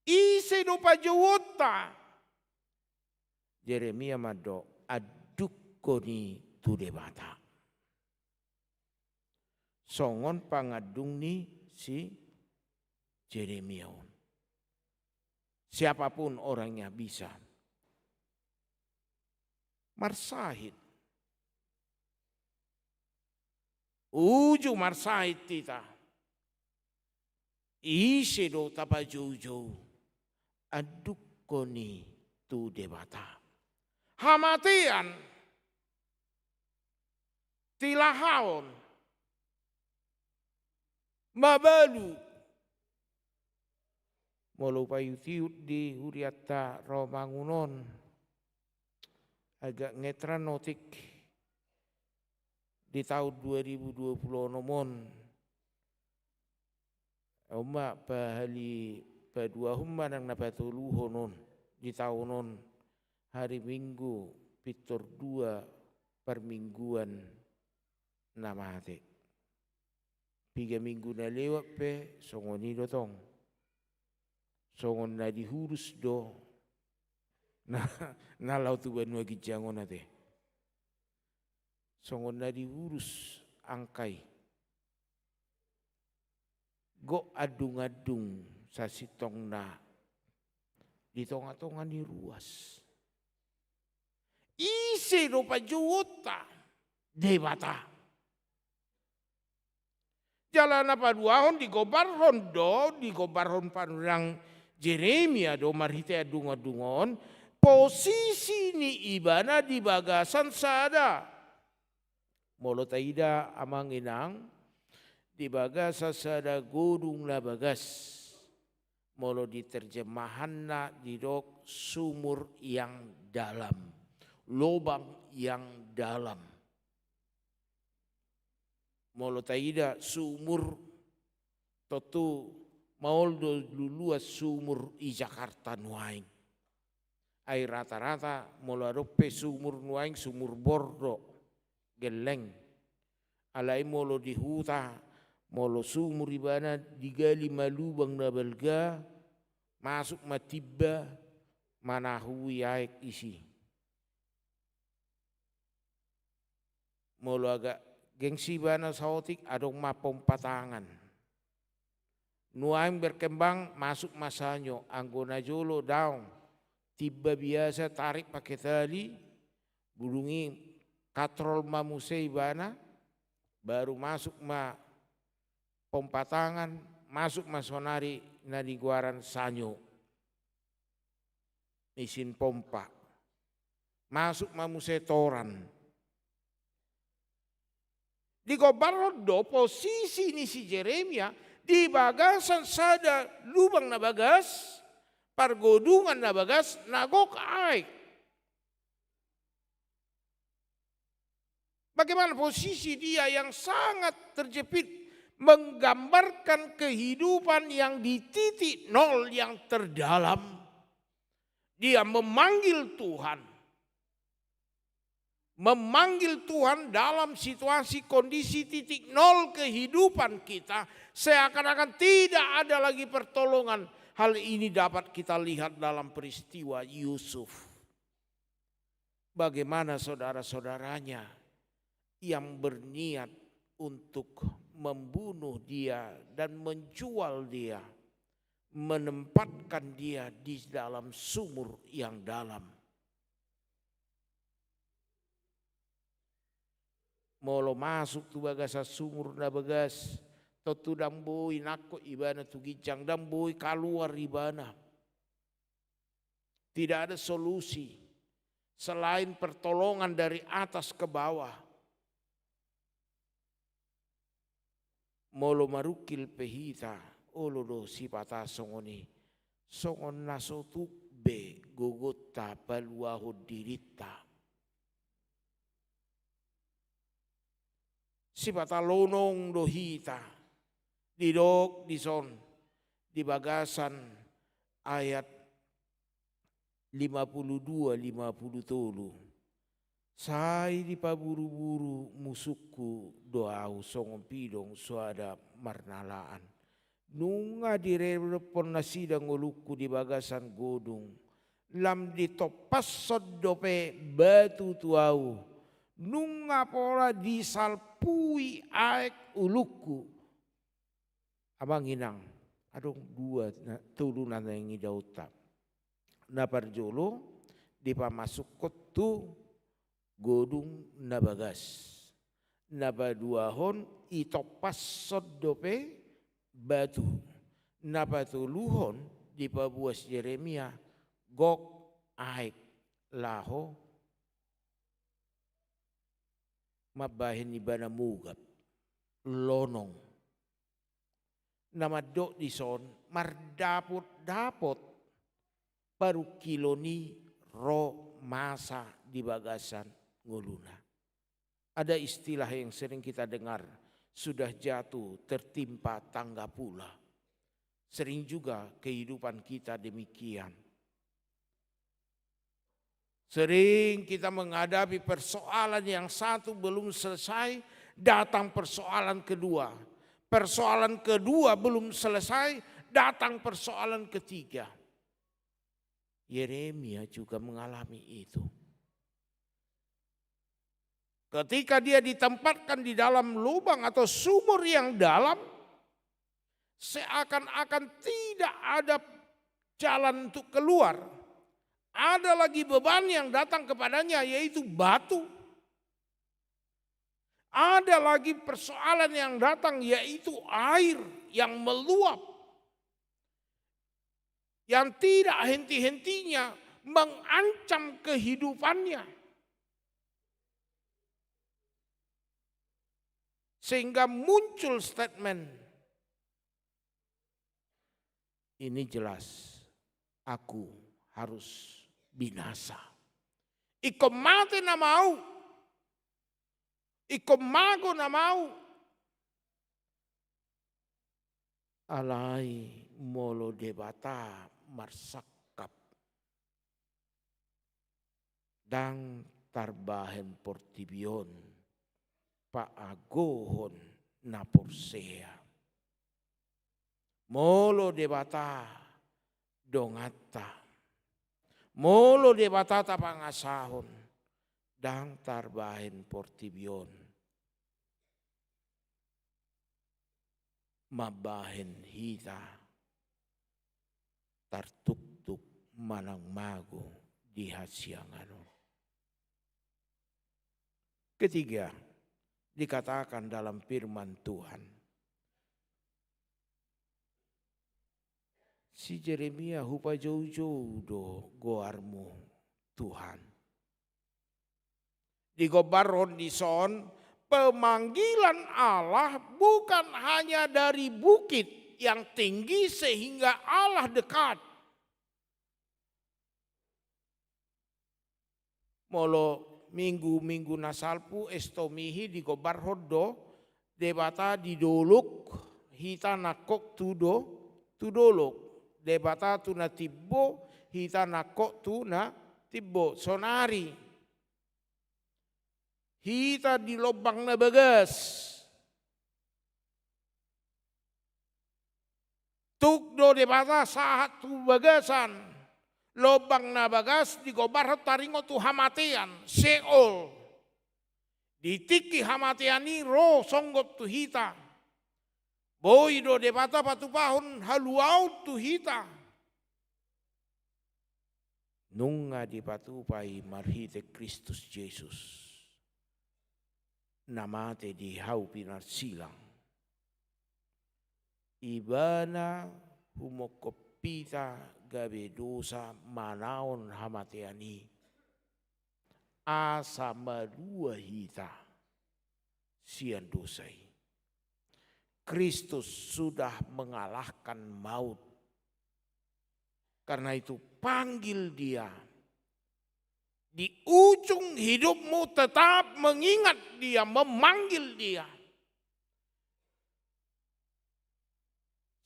Ise do pajouonta? Jeremia mandok, andungkon i tu Debata. Songon pangandung ni si Jeremia on. Siapapun orangnya bisa. Marsahit. Uju marsahit hita. Ise do tapajoujou, andungkon i tu Debata. Hamatean, tilahaon, mabalu. Molo hupaihut-ihut di hurianta Romangun on, agak ngetran otik di taon dua ribu dua puluh onom on. On ma pahali paduahon manang na patoluhon on di taon on, hari Minggu pintor dua parmingguan na mate. Piga minggu na lewat pe songon i do tong. Songon na diurus do na, na laho tu banua ginjang on ate. Songon na diurus angka i. Gok andung-andung sasintongna di tonga-tonga ni ruas. Ise do pajouonta? Debata. Jala na paduahon digombarhon do, digombarhon panurirang Jeremia do marhite andung-andung on, posisi ni ibana di bagasan sada. Molo taida amang inang, di bagasan sada godung na bagas. Molo di terjemahanna didok sumur yang dalam. Lobang yang dalam. Molo taida sumur, tontu maol do luluan sumur i Jakarta nuaeng. Ai rata-rata molo adong pe sumur nuaeng, sumur bor do, gelleng. Alai molo di huta, molo sumur ibana, digali ma lubang na balga, masuk ma timba, manahui aek isi. Molo agak gengsi ibana saotik, adong ma pompa tangan. Nuaeng berkembang, masuk ma sanyo, anggo na jolo daong, timba biasa tarik pake tali, dung i katrol ma muse ibana, baru masuk ma pompa tangan, masuk ma saonari na nigoaran sanyo, mesin pompa. Masuk ma muse toran. Digombarhon do posisi ni si Jeremia di bagasan sada lubang na bagas, pargodungan na bagas, na gok aek. Bagaimana posisi dia yang sangat terjepit, menggambarkan kehidupan yang di titik nol yang terdalam. Dia memanggil Tuhan. Memanggil Tuhan dalam situasi kondisi titik nol kehidupan kita, seakan-akan tidak ada lagi pertolongan. Hal ini dapat kita lihat dalam peristiwa Yusuf. Bagaimana saudara-saudaranya yang berniat untuk membunuh dia dan menjual dia, menempatkan dia di dalam sumur yang dalam. Molo masuk tu bagasan sumur na bagas, tontu ndang boi nangkok ibana tu ginjang, ndang boi kaluar ibana. Tidak ada solusi selain pertolongan dari atas ke bawah. Molo marungkil pe hita, olo do sipata songon i, songon na so tuk be gogonta paluahon dirinta. Sipata lonong do hita, didok dison di bagasan ayat lima puluh dua, lima puluh tolu. Sai dipaburu-buru musungku do ahu songon pidong soada marnalaan. Nunga diredophon nasida ngolungku di bagasan godung. Lam ditompashon dope batu tu ahu. Nunga pola disalpui aek ulungku. Amang inang, adong dua na, tolu na naeng idaonta. Na parjolo, dipamasukhon tu godung na bagas. Na paduahon, itompashon dope batu. Na patoluhon, dipaboa si Jeremia gok aek laho mambahen ibana mugap, lonong. Na mandok dison mardapot-dapot parungkilon i ro masa di bagasan ngoluna. Ada istilah yang sering kita dengar, sudah jatuh tertimpa tangga pula. Sering juga kehidupan kita demikian. Sering kita menghadapi persoalan yang satu belum selesai, datang persoalan kedua. Persoalan kedua belum selesai, datang persoalan ketiga. Yeremia juga mengalami itu. Ketika dia ditempatkan di dalam lubang atau sumur yang dalam, seakan-akan tidak ada jalan untuk keluar. Ada lagi beban yang datang kepadanya, yaitu batu. Ada lagi persoalan yang datang, yaitu air yang meluap, yang tidak henti-hentinya mengancam kehidupannya. Sehingga muncul statement, "Ini jelas, aku harus binasa." Ingkon mate nama au. Ingkon mago nama au. Alai molo Debata marsangkap, ndang tarbahen portibi on paagohon na porsea. Molo Debata donganta, molo Debata tapangasahon, ndang tarbahen portibi on mambahen hita tartuktuk manang mago di hasiangan on. Ketiga, dikatakan dalam firman Tuhan, si Jeremia, hupajoujou do goarmu, Tuhan. Digombarhon dison, pemanggilan Allah bukan hanya dari bukit yang tinggi sehingga Allah dekat. Molo minggu-minggu na salpu, estomihi, digombarhon do Debata di dolok, hita nangkok tu do, tu dolok. Debata tu na timbo, hita nangkok tu na timbo. Sonari hita di lombang na bagas. Tuk do Debata sahat tu bagasan. Lombang na bagas digombarhon taringot tu hamatean, Seol. Di tingki hamatean i ro songgop tu hita. Boi do Debata patupahon haluaon tu hita. Nunga dipatupa i marhite Kristus Jesus, na mate di hau pinarsilang. Ibana humongkop hita gabe dosa manaon hamatean i, asa malua hita sian dosa i. Kristus sudah mengalahkan maut. Karena itu, panggil Dia. Di ujung hidupmu, tetap mengingat Dia, memanggil Dia.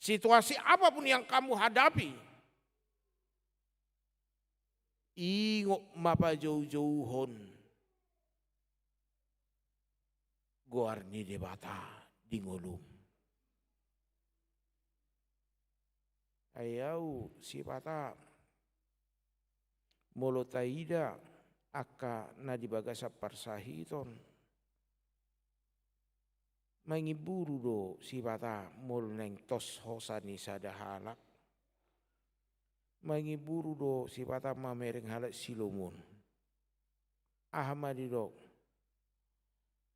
Situasi apapun yang kamu hadapi, ingot ma pajoujouhon goar ni Debata di ngolum. Ai au sipata, molo taida angka na di bagasan parsahiton, mangimburu do sipata molo naeng tos hosa ni sada halak. Mangimburu do sipata mamereng halak silomon. Aha ma didok?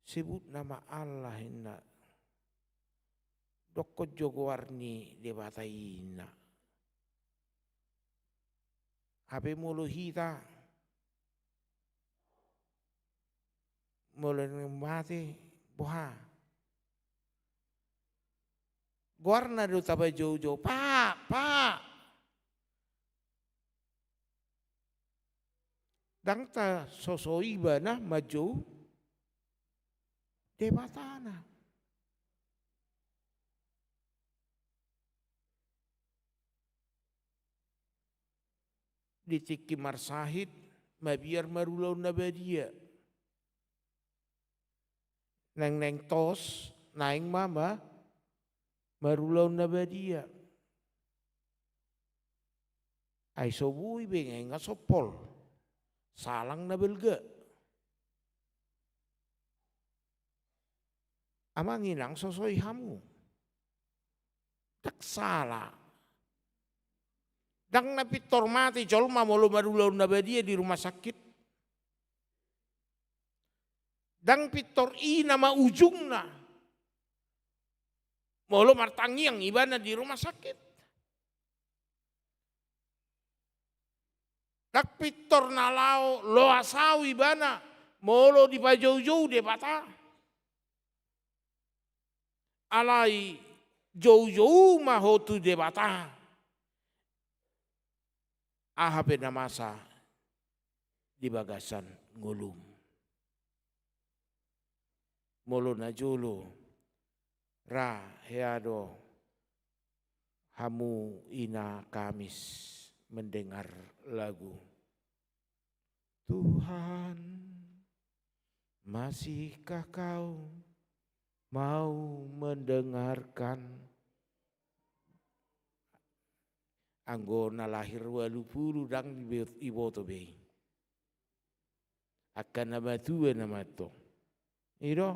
Sebut nama Allah inna. Dokkon jo goar ni Debata i inna. Hape molo hita, molo naeng mate, boha? Goarna do tapajoujou, Pak, Pak. Ndang tasosoi ibana manjou Debatana. Di tingki marsahit, mabiar marulaon na badia. Naeng, naeng tos, naeng ma, ma, marulaon na badia. Ai so boi be nga inga sompol. Salang na balga. Amang inang, sosoi hamu. Ndang sala. Ndang na pintor mate jolma molo marulaon na badia di rumah sakit. Ndang pintor i nama ujungna molo martangiang ibana di rumah sakit. Ndang pintor na laho loas au ibana molo dipajoujou Debata. Alai joujou ma ho tu Debata. Aha pe na masa, di bagasan ngolum. Molo na jolo, ra hea do hamu ina Kamis mendengar lagu, Tuhan, masihkah Kau mau mendengarkan? Anggo na lahir ualu pulu ndang ibe-, iboto be i. Angka na matua nama antong. I do.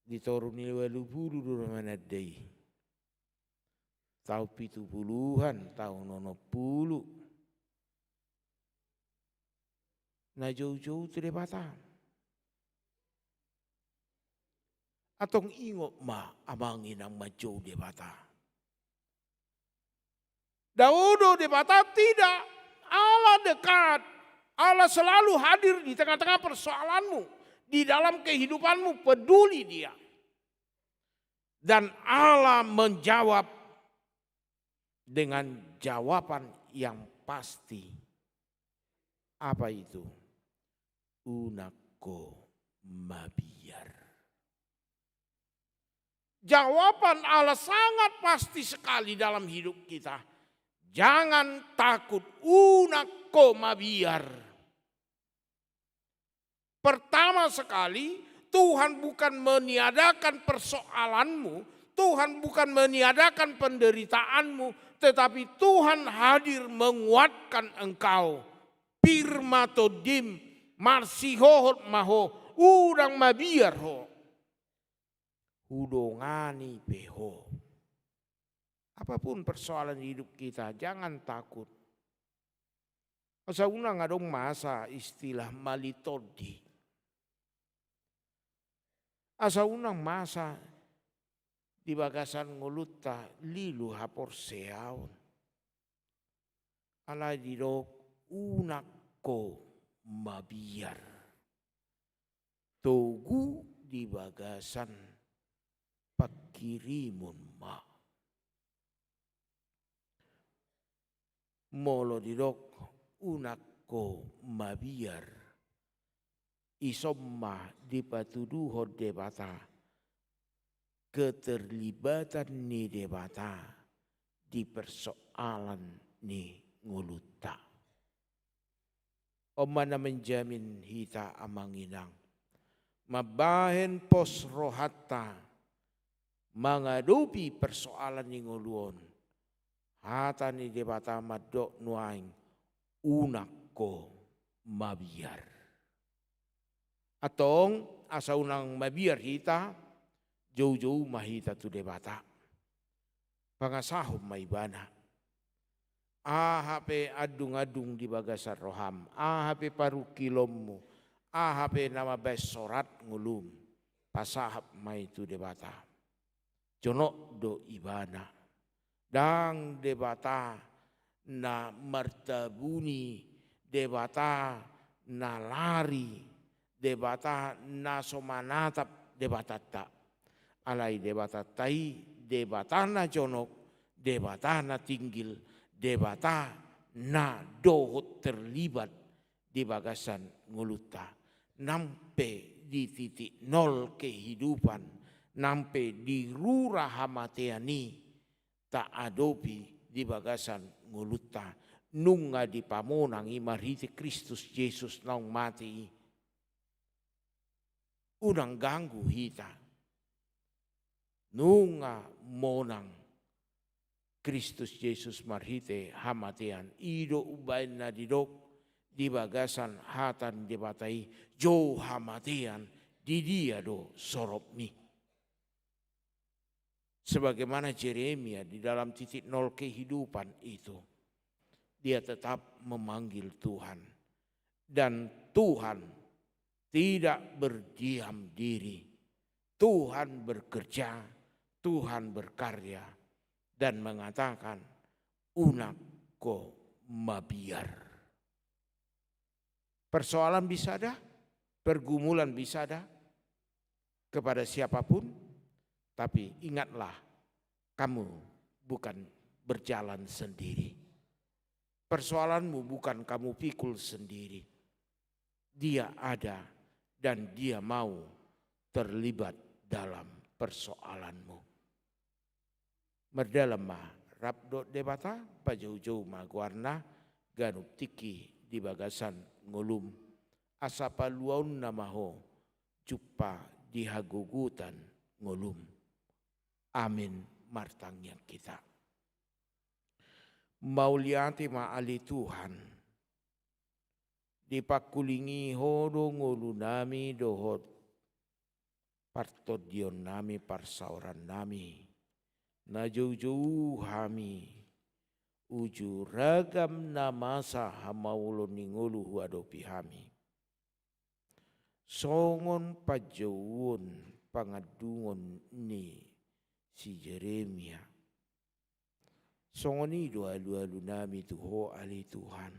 Di toru ni ualu pulu do na mananda i. Taon pitu puluhan, taon onom pulu. Na joujou tu Debata. Antong ingot ma amang inang manjou Debata. Dao do Debata tidak, Allah dekat, Allah selalu hadir di tengah-tengah persoalanmu, di dalam kehidupanmu, peduli Dia. Dan Allah menjawab dengan jawaban yang pasti. Apa itu? Unang ho mabiar. Jawaban Allah sangat pasti sekali dalam hidup kita. Jangan takut, unang ho mabiar. Pertama sekali, Tuhan bukan meniadakan persoalanmu, Tuhan bukan meniadakan penderitaanmu, tetapi Tuhan hadir menguatkan engkau. Pir ma tondim, marsihohot ma ho, unang mabiar ho. Hudongani pe ho. Apapun persoalan hidup kita, jangan takut. Asa unang adong masa istilah mali tondi. Asa unang masa di bagasan ngolunta lilu haporseaon. Alai didok unang ho mabiar. Togu di bagasan panghirimon ma. Molo didok unang ho mabiar, ison ma dipatuduhon Debata keterlibatan ni Debata di persoalan ni ngolunta. On ma na menjamin hita amang inang mambahen pos rohanta mangadopi persoalan ni ngolu on. Hata ni Debata mandok nuaeng, unang ho mabiar. Antong asa unang mabiar hita, joujou ma hita tu Debata. Pangasahon ma Ibana. Aha pe andung-andung di bagasan roham, aha pe parungkilonmu, aha pe na mambahen sorat ngolum, pasahat ma i tu Debata. Jonok do Ibana. Ndang Debata na martabuni, Debata na lari, Debata na so manatap Debatanta. Alai Debatanta i Debata na jonok, Debata na tinggil, Debata na dohot terlibat di bagasan ngolunta. Nang pe di titik nol kehidupan, nang pe di rura hamatean i, taadopi di bagasan ngolunta, nunga dipamonang i marhite Kristus Jesus naung mate i. Unang ganggu hita. Nunga monang Kristus Jesus marhite hamatean. I do umbahen na didok di bagasan hata ni Debata i, jou hamatean, di dia do soropmi? Sebagaimana Jeremia di dalam titik nol kehidupan itu, dia tetap memanggil Tuhan. Dan Tuhan tidak berdiam diri. Tuhan bekerja, Tuhan berkarya, dan mengatakan, unang ho mabiar. Persoalan bisa ada, pergumulan bisa ada kepada siapapun, tapi ingatlah, kamu bukan berjalan sendiri. Persoalanmu bukan kamu pikul sendiri. Dia ada dan Dia mau terlibat dalam persoalanmu. Mardalan ma rap dohot Debata, pajoujou ma goarna ganup tingki di bagasan ngolum, asa paluaonna ma ho jumpa di hagogotan ngolum. Amin. Martangiang hita. Mauliate ma ale Tuhan, dipangkulingi ho do ngolunami dohot partondionnami, parsaorannami. Na joujou hami uju ragam na masa hamaolon ni ngolu huadopi hami. Songon panjouon pangandungon ni si Jeremia, songon i do alualunami tu ho ale Tuhan.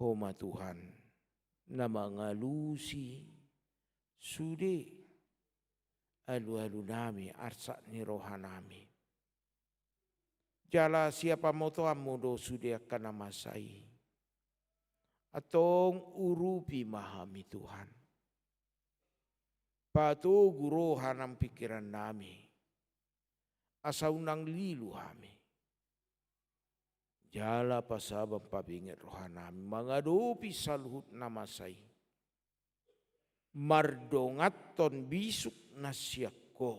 Ho ma Tuhan na mangalusi sude alualunami, arsak ni rohanami. Jala sian pamotoanmu do sude angka na masa i. Antong urupi ma hami Tuhan. Patogu roha nang pingkirannami, asa unang lilu hami. Jala pasabam pabinget rohanami mangadopi saluhut na masa i, mardonganhon bisuk na sian ho.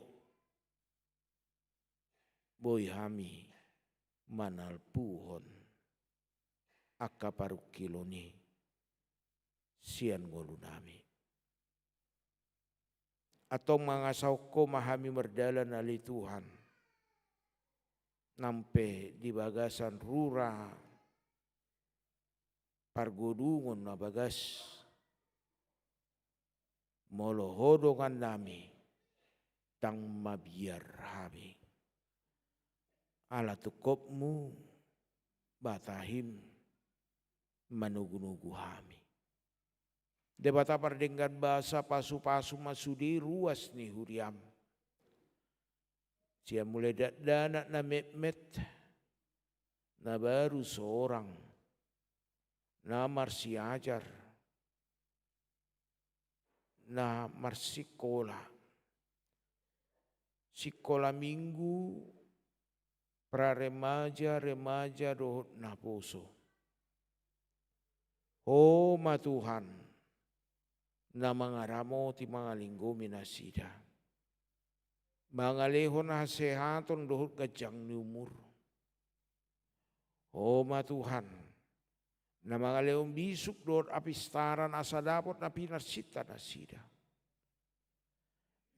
Boi hami manalpuhon angka parungkilon i sian ngolunami. Antong mangasahon ho ma hami mardalan ale Tuhan, nang pe di bagasan rura pargodungon na bagas. Molo ho dongannami, ndang mabiar hami. Ala tungkotmu batahim manogunogu hami. Debata pardenggan basa, pasupasu ma sude ruas ni huriam. Sian mulai dakdanak na metmet, na baru sorang, na marsiajar, na marsikola, sikola minggu, praremaja, remaja dohot naposo. Ho ma Tuhan na mangaramoti, mangalinggomi nasida, mangalehon hasehaton dohot ganjang ni umur. Ho ma Tuhan na mangalehon bisuk dohot hapistaran asa dapot na pinarsinta nasida.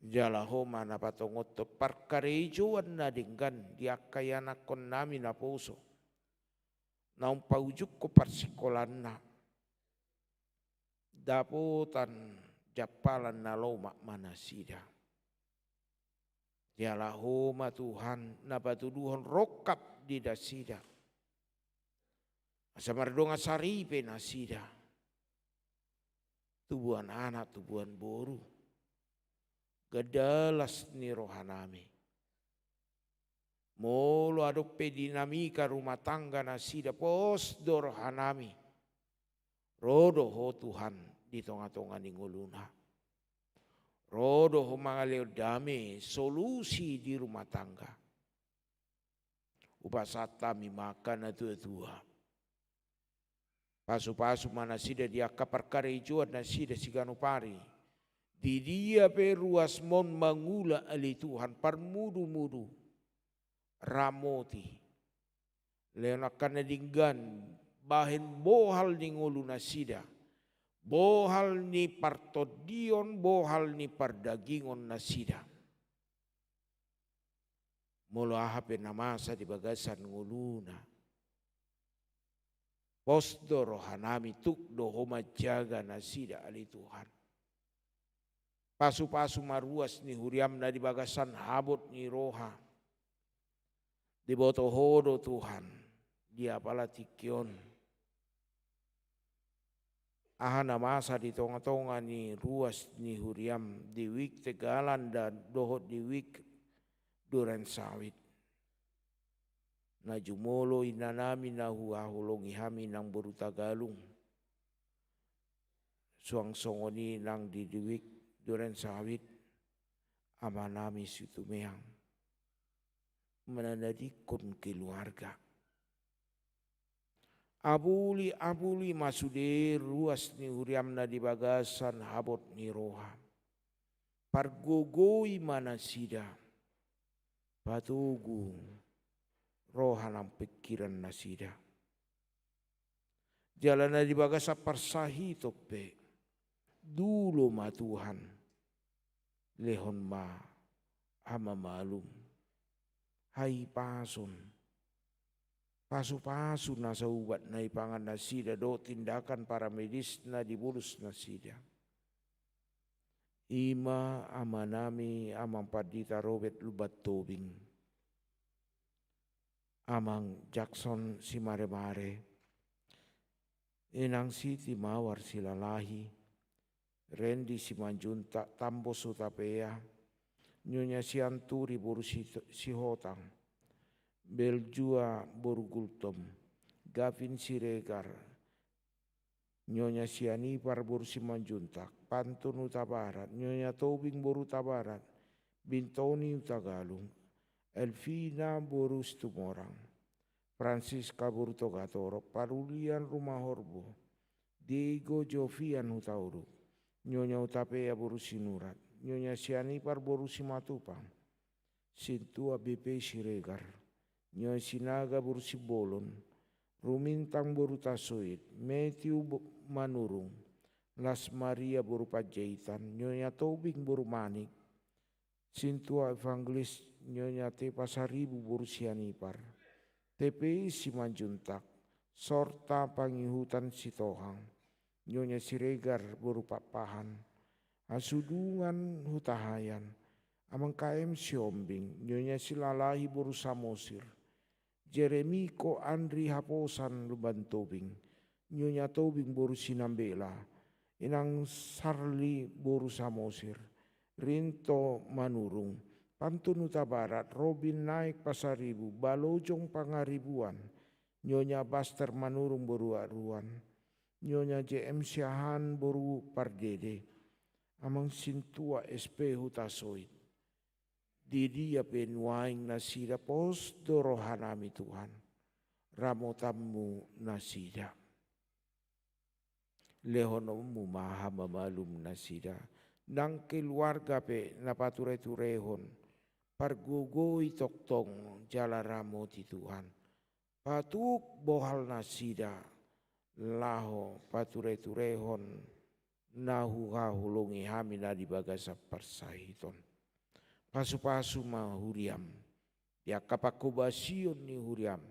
Jala ho ma na patongothon parkarejoan na denggan di angka ianakkonnami naposo, naung paujungkon parsikolaanna. Dapotan jampalan na lomak ma nasida. Jala ho ma Tuhan na patuduhon rongkap di nasida, asa mardongan saripe nasida, tubuan anak, tubuan boru, gandalas ni rohanami. Molo adong pe dinamika rumah tangga nasida, pos do rohanami. Ro do ho Tuhan di tongatonga ni ngoluna. Ro do ho mangalehon dame, solusi di rumah tangga. Hupasahat hami ma angka natuatua. Pasupasu ma nasida di angka parkarejoan nasida siganup ari. Di dia pe ruasmon mangula ale Tuhan, parmudumudu, ramoti. Lehon angka na denggan, bahen bohal ni ngolu nasida, bohal ni partondion, bohal ni pardagingon nasida. Molo aha pe na masa di bagasan ngoluna, pos do rohanami, tuk do ho manjaga nasida ale Tuhan. Pasupasu ma ruas ni huriam na di bagasan habot ni roha. Diboto ho do Tuhan di apala tingki on aha na masa di tongatonga ni ruas ni huriam di Wijk Tegalan dan dohot di Wijk Durensawit. na jumolo inanami na huhaholongi hami nang boru Tagalung. Suang songon i nang di Duik Duren Sawit, amanami Situmeang, manadingkon keluarga. Apuli, apuli ma sude ruas ni huriam na di bagasan habot ni roha. Pargogoi ma nasida, patogu roha nang pingkiran nasida. Jala na di bagasan parsahiton pe, dulo ma Tuhan, lehon ma hamamalum, hahipason, pasupasu nasa ubat na ipangan nasida dohot tindakan paramedis na dibolus nasida. I ma amanami Amang Pandita Robert Lumban Tobing, Amang Jackson Simaremare, Inang Siti Mawar Silalahi, Rendi Simanjuntak, Tambos Hutapea, Nyonya Sianturi boru Si-, Sihotang, Beljua boru Gultom, Gavin Siregar, Nyonya Sianipar boru Simanjuntak, Pantun Hutabarat, Nyonya Tobing boru Hutabarat, Bintoni Hutagalung, Elvina boru Situmorang, Francisca boru Togatorop, Parulian Rumahorbo, Diego Jovian Hutauruk, Nyonya Hutapea boru Sinurat, Nyonya Sianipar boru Simatupang, Sintua B P Siregar, Nyonya Sinaga boru Simbolon, Rumintang boru Tasoit, Matthew bo-, Manurung, Las Maria boru Panjaitan, Nyonya Tobing boru Manik, Sintua Evangelis Nyonya T Pasaribu boru Sianipar, T P I Simanjuntak, Sorta Pangihutan Sitohang, Nyonya Siregar boru Pakpahan, Hasudungan Hutahaean, Amang K M Siombing, Nyonya Silalahi boru Samosir, Jeremiko Andri Haposan Lumban Tobing, Nyonya Tobing boru Sinambela, Inang Sarli boru Samosir, Rinto Manurung, Pantun Hutabarat, Robin Naik Pasaribu, Balojong Pangaribuan, Nyonya Baster Manurung boru Aruan, Nyonya J M Siahaan boru Pardede, Amang Sintua S P Hutasoit. Di dia pe nuaeng nasida, pos do rohanami Tuhan, ramotanmu nasida. Lehononmu ma hamamalum nasida, nang keluarga pe na patureturehon, pargogoi tongtong jala ramoti Tuhan. Patuk bohal nasida, laho patureturehon na huhaholongi hami na di bagasan parsahiton. Pasupasu ma huriam, di angka panghobasion ni huriam.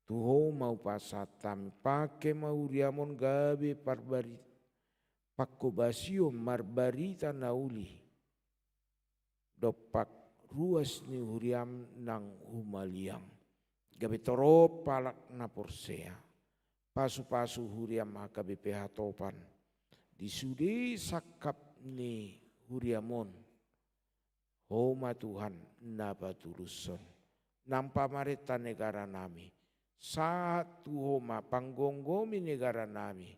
Tu Ho ma hupasahat hami, pangke ma huriam on gabe parbari-, panghobasion marbarita na uli. Dompak ruas ni huriam nang humaliang. Gabe torop halak na porsea. Pasupasu huriam H K B P Hatopan. Di sude sangkap ni huriam on. Ho ma Tuhan na patulushon. Nang pamarenta negaranami. Sahat tu Ho ma panggomgomi negaranami.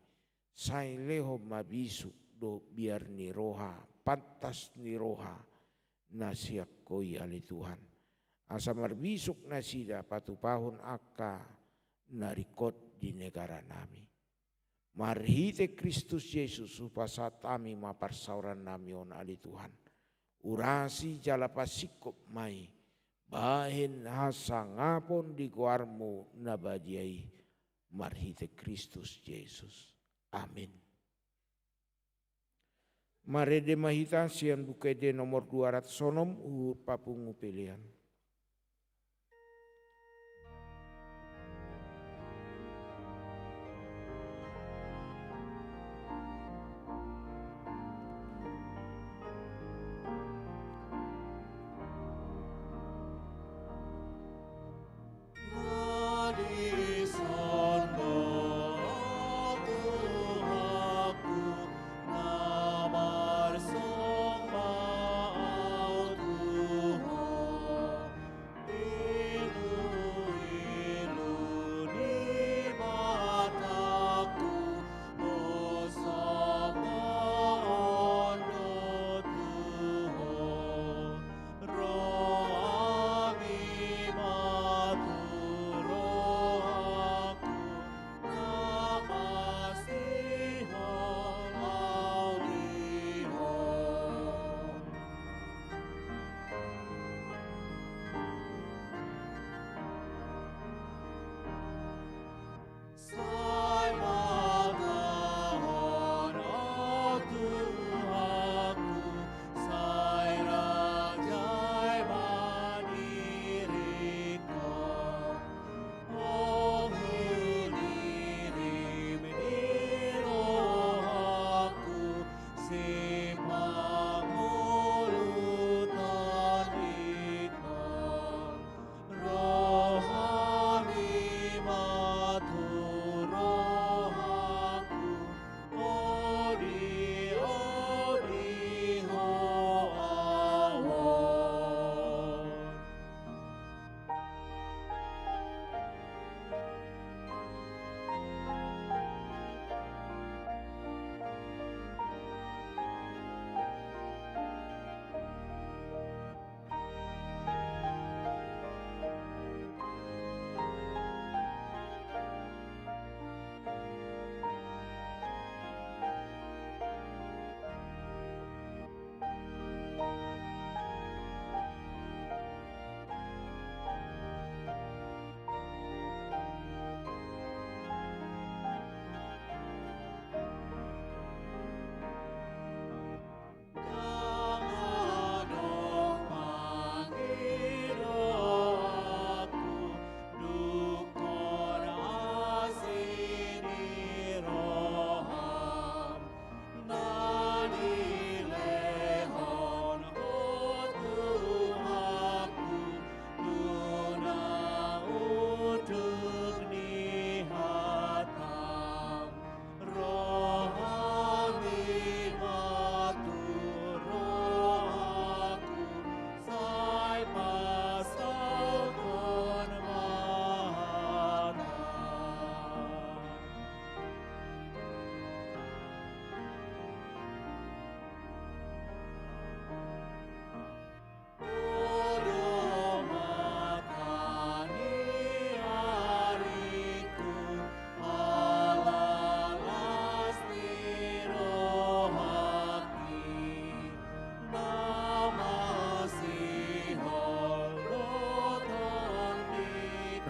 Sai lehon ma bisuk dohot biar ni roha, pantas ni roha, na sian Ho i ale Tuhan. Asa marbisuk nasida patupahon angka na ringkot di negaranami. Marhite Kristus Jesus hupasahat hami ma parsaorannami on ale Tuhan. Urasi jala pasingkop ma i, bahen hasangapon di goarmu na badia i, marhite Kristus Jesus. Amin. Marende ma hita sian Buku Ende nomor dua ratus onom, huhut papungu pelean.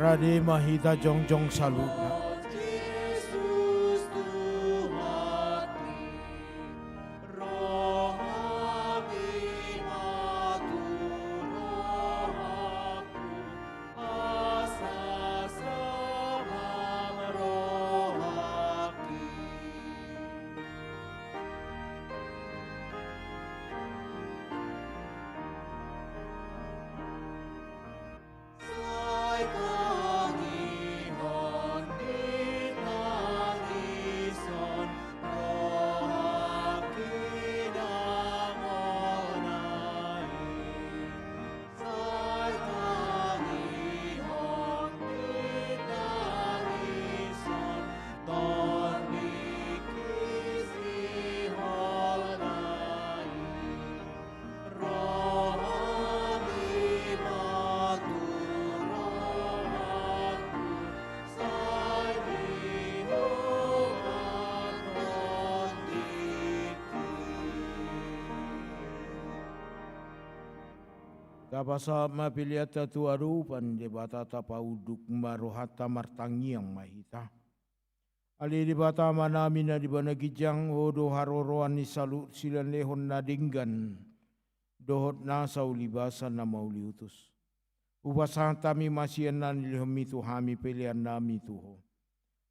Rade ma hita jongjong saluhutna. Tapasahat ma peleanta tu adopan Debata, tapaunduk ma rohanta, martangiang ma hita. Ale Debata Amanami na di banua ginjang, Ho do haroroan ni saluhut sileanlehon na denggan dohot nasa ulibasan na mauliutus. Hupasahat hami ma sian na nilehonMi tu hami peleannami tu Ho.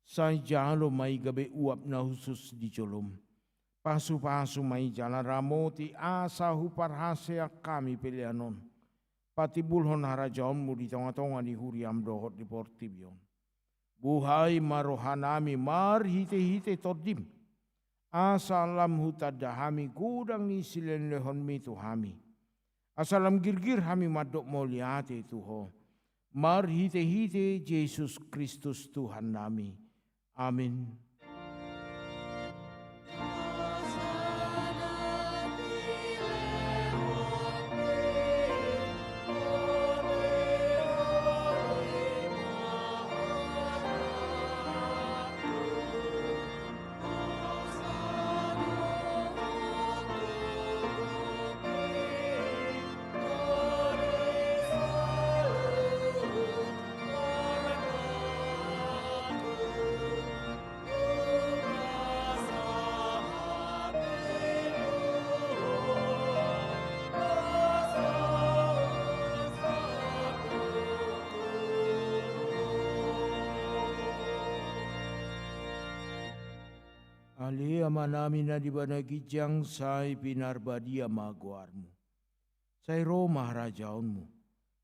Sai jalo ma i gabe uap na hushus di jolom. Pasupasu ma i jala ramoti asa huparhaseang hami pelean on patimbulhon harajaonMu di tongatonga ni huriaM dohot di portibi on. Buhai ma rohanami marhitehite TondiM, asa lam hutanda hami godang ni sileanlehonMi tu hami, asa lam girgir hami mandok mauliate tu Ho, marhitehite Jesus Kristus Tuhannami. Amin. Ale Amanami na di banua ginjang, sai pinarbadia ma goarMu. Sai ro ma harajaonMu.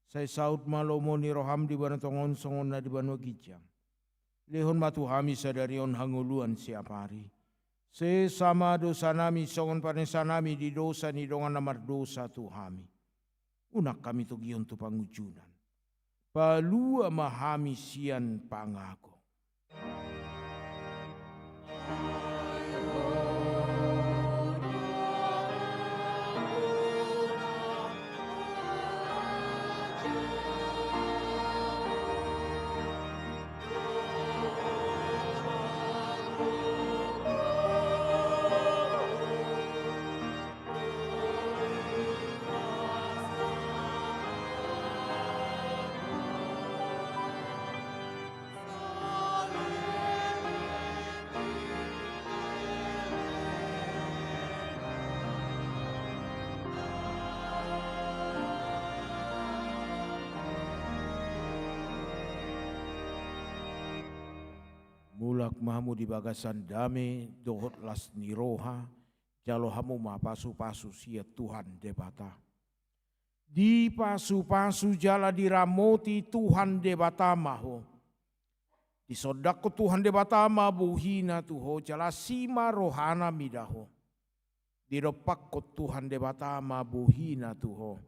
Sai saut ma lomo ni rohaM di banua tonga on songon na di banua ginjang. Lehon ma tu hami sadari on hangoluan siapari. Sesa ma dosanami songon panesanami di dosa ni dongan na mardosa tu hami. Unang hami togihon tu pangunjunan. Palua ma hami sian pangago. Mulak ma hamu di bagasan dame dohot las ni roha, jalo hamu ma pasupasu sian Tuhan Debata. Dipasupasu jala diramoti Tuhan Debata ma ho. Disondangkon Tuhan Debata ma bohiNa tu ho, jala asi ma rohaNa mida ho. Didompakkon Tuhan Debata ma bohiNa tu ho.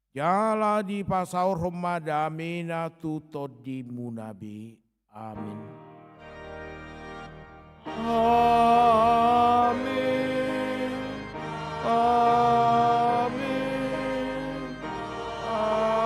Jala dipasaorhon ma dameNa tu tondimuna be. Amin. Amin. Amin. Amin.